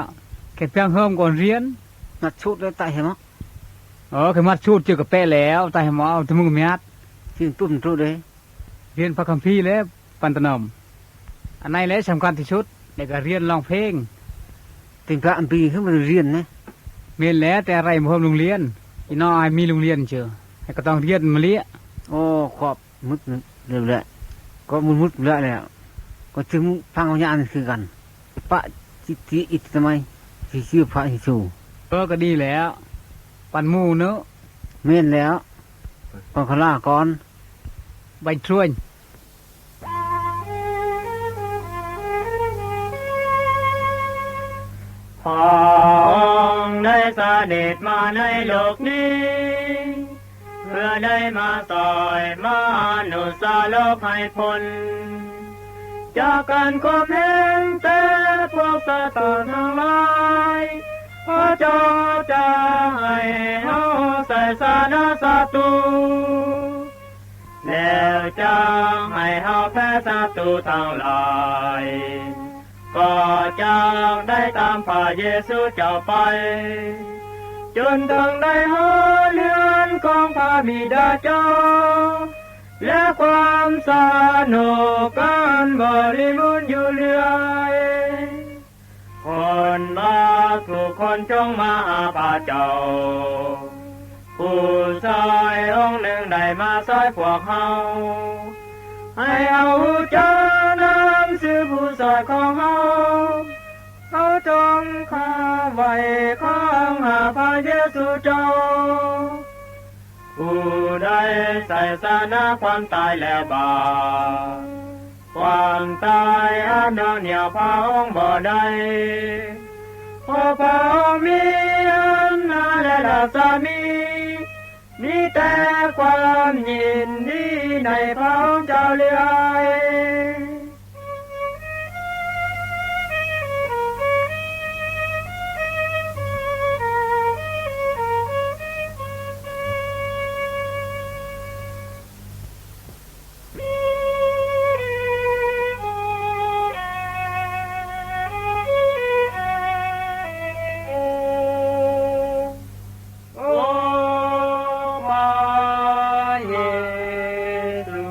ແຄ່ພຽງເຮີມກໍຮຽນ. ມັດສູດແລ້ວຕາຍໃຫ້ໝໍ. ເອີ ແຄ່ມັດສູດຈື່ກະແປະແລ້ວ ຕາຍໃຫ້ໝໍ ເອົາແຕ່ມືມຽດ. ຊິນຕຸ້ມໂຕເດ້ ຮຽນພະຄຳພີແລ້ວ ປັນຕະໜອມ. ອັນໃນແຫຼະສຳຄັນທີ່ສຸດ ແລ້ວກໍຮຽນຮ້ອງເພງ. ເປັນພະອັນປີຄືບໍ່ໄດ້ຮຽນນະ. ແມ່ນແຫຼະ ແຕ່ໄລບໍ່ເຮີມໂຮງຮຽນ ອີນ້ອຍມີໂຮງຮຽນເຈີ ໃຫ້ກໍຕ້ອງຮຽນມາເລຍ. ໂອ້ ຂອບ ໝົດແລ້ວແຫຼະ ກໍໝົດແລ້ວແຫຼະ ກໍເຖິງຟັງວິນຍານຄືກັນ ປະຈິດຕິອິດຕະໄມ ຊິຊື່ພະເຢຊູ. ເອີ ກໍດີແລ້ວ ປັນໝູ່ເນາະ. ແມ່ນແລ້ວ ຂໍຂະລາກ່ອນ ໄປຊວນ. ພະອົງໄດ້ສະເດັດມາໃນໂລກນີ້ ເພື່ອໄດ້ມາຊ່ອຍມາອະນຸສາໂລກໃຫ້ພົ້ນຈາກການຂົ່ມເຫັງແຕ່ພວກສັດຕູທັງຫຼາຍ. ພະເຈົ້າຈະໃຫ້ເຮົາໄຊຊະນະສັດຕູ ແລ້ວຈະໃຫ້ເຮົາແພ້ສັດຕູທັງຫຼາຍ. ກໍຈະໄດ້ຕາມພະເຢຊູເຈົ້າໄປ ຈົນເຖິງໄດ້ຮອດເຮືອນຂອງພະບິດາເຈົ້າ ແລະ ຄວາມສະໜຸກອັນບໍລິບູນຢູ່ເລື້ອຍ. ຄົນບາບທຸກຄົນຈົ່ງມາຫາພະເຈົ້າ. ຜູ້ຊ່ອຍອົງໜຶ່ງໄດ້ມາຊ່ອຍພວກເຮົາ ໃຫ້ເຮົາຮູ້ຈັກນາມຊື່ຜູ້ຊ່ອຍຂອງເຮົາ. ເຮົາຈົ່ງຄາໄຫວ້ຄອງຫາພະເຢຊູເຈົ້າ ຜູ້ໄດ້ໄຊຊະນະຄວາມຕາຍ ແລະ ບາບ. ຄວາມຕາຍອັນໜ່ວງໜຽວພະອົງບໍ່ໄດ້ ເພາະພະອົງມີອຳນາດ ແລະ ລັດສະໝີ. ມີແຕ່ຄວາມຍິນດີໃນພະອົງເຈົ້າເລື້ອຍ. ໂອ ພະເຢຊູ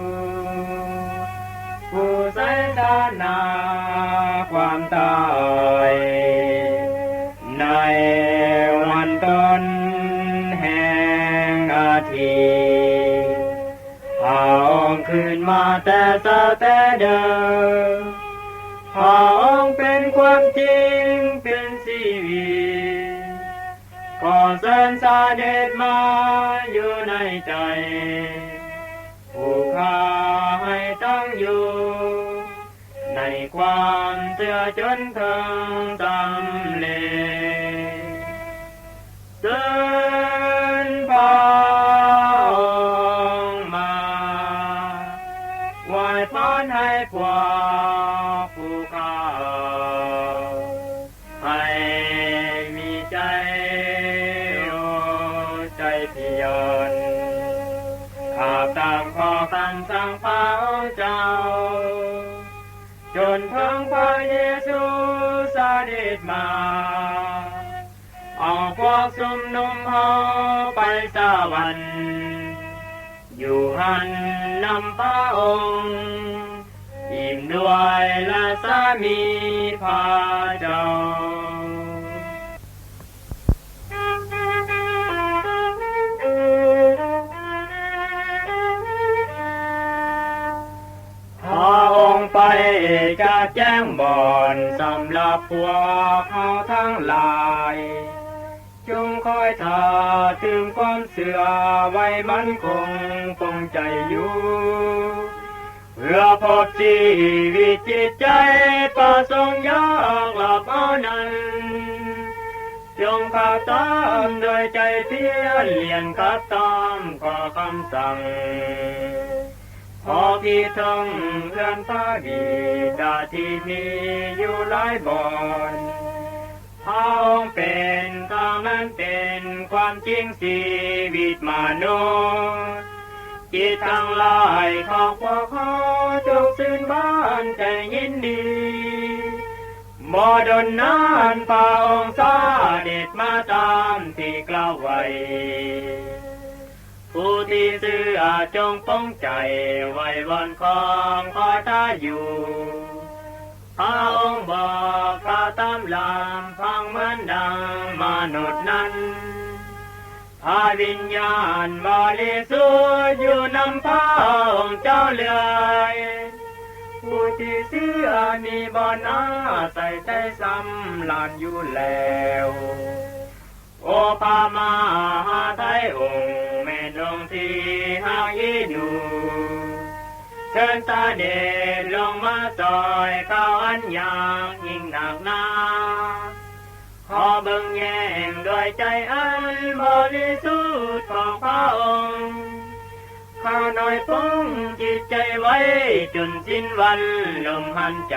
ຜູ້ໄຊຊະນະຄວາມຕາຍ ໃນວັນຕົ້ນແຫ່ງອາທິດ ພະອົງຄືນມາແຕ່ເຊົ້າແຕ່ເດີ. ພະອົງເປັນຄວາມຈິງ ເປັນຊີວິດ. ຂໍເຊີນສະເດັດມາຢູ່ໃນໃຈ ຜູ້ຂ້າໃຫ້ຕັ້ງຢູ່ ໃນຄວາມເຊື່ອຈົນເຖິງສຳເລັດ. ເຊີນພະອົງມາ ອວຍພອນໃຫ້ພວກຜູ້ຂ້າ ໃຫ້ມີໃຈອົກໃຈພຽນ ຫາກຕາມຂໍ້ຄຳສັ່ງພະອົງເຈົ້າ ຈົນເຖິງພະເຢຊູສະເດັດມາ ເອົາພວກຊຸມນຸມເຮົາໄປສະຫວັນ ຢູ່ຫັ້ນນຳພະອົງ ອີ່ມດ້ວຍລັດສະໝີພະເຈົ້າ. ພະອົງໄປຈະແຈ້ງບ່ອນສຳລັບພວກເຮົາທັງຫຼາຍ. ຈົ່ງຄອຍຖ້າຕື່ມຄວາມເຊື່ອໄວ້ໝັ້ນຄົງປົງໃຈຢູ່ ເພື່ອພົບຊີວິດຈິດໃຈປະສົງຢາກລາບເອົານັ້ນ. ຈົ່ງພາຕາມດ້ວຍໃຈພຽນ ລຽນຂັດຕາມຂໍ້ຄຳສັ່ງ ຂໍທີ່ເຖິງເຮືອນພະບິດາທີ່ມີຢູ່ຫຼາຍບ່ອນ. ພະອົງເປັນທາງນຳ ເປັນຄວາມຈິງຊີວິດມະນຸດ. ຈິດທັງຫຼາຍຂອງພວກເຮົາ ຈົ່ງຊື່ນບານໃຈຍິນດີ ບໍ່ດົນນານພະອົງສະເດັດມາຕາມທີ່ກ່າວໄວ້. ຜູ້ທີ່ເຊື່ອຈົ່ງປົງໃຈໄວ້ວອນຂອງຂ້ອຍຖ້າຢູ່. ພະອົງບອກຂ້າຕາມລຳພັງເໝືອນດັ່ງມະນຸດນັ້ນ. ພະວິນຍານບໍລິສຸດຢູ່ນຳພະອົງເຈົ້າເລື້ອຍ. ຜູ້ທີ່ເຊື່ອມີບ່ອນອາໄສໃຈຊ່ຳລານຢູ່ແລ້ວ. ໂອພະມະຫາໄທອົງແມ່ນອົງທີ່ຮັກອີ່ໜູ ເຊີນສະເດັດລົງມາຊ່ອຍເຂົາອັນຍາກຍິ່ງໜັກໜາ. ຂໍເບິ່ງແຍງດ້ວຍໃຈອັນບໍລິສຸດຂອງພະອົງ. ຂ້ານ້ອຍປົງຈິດໃຈໄວ້ຈົນສິ້ນວັນລົມຫາຍໃຈ.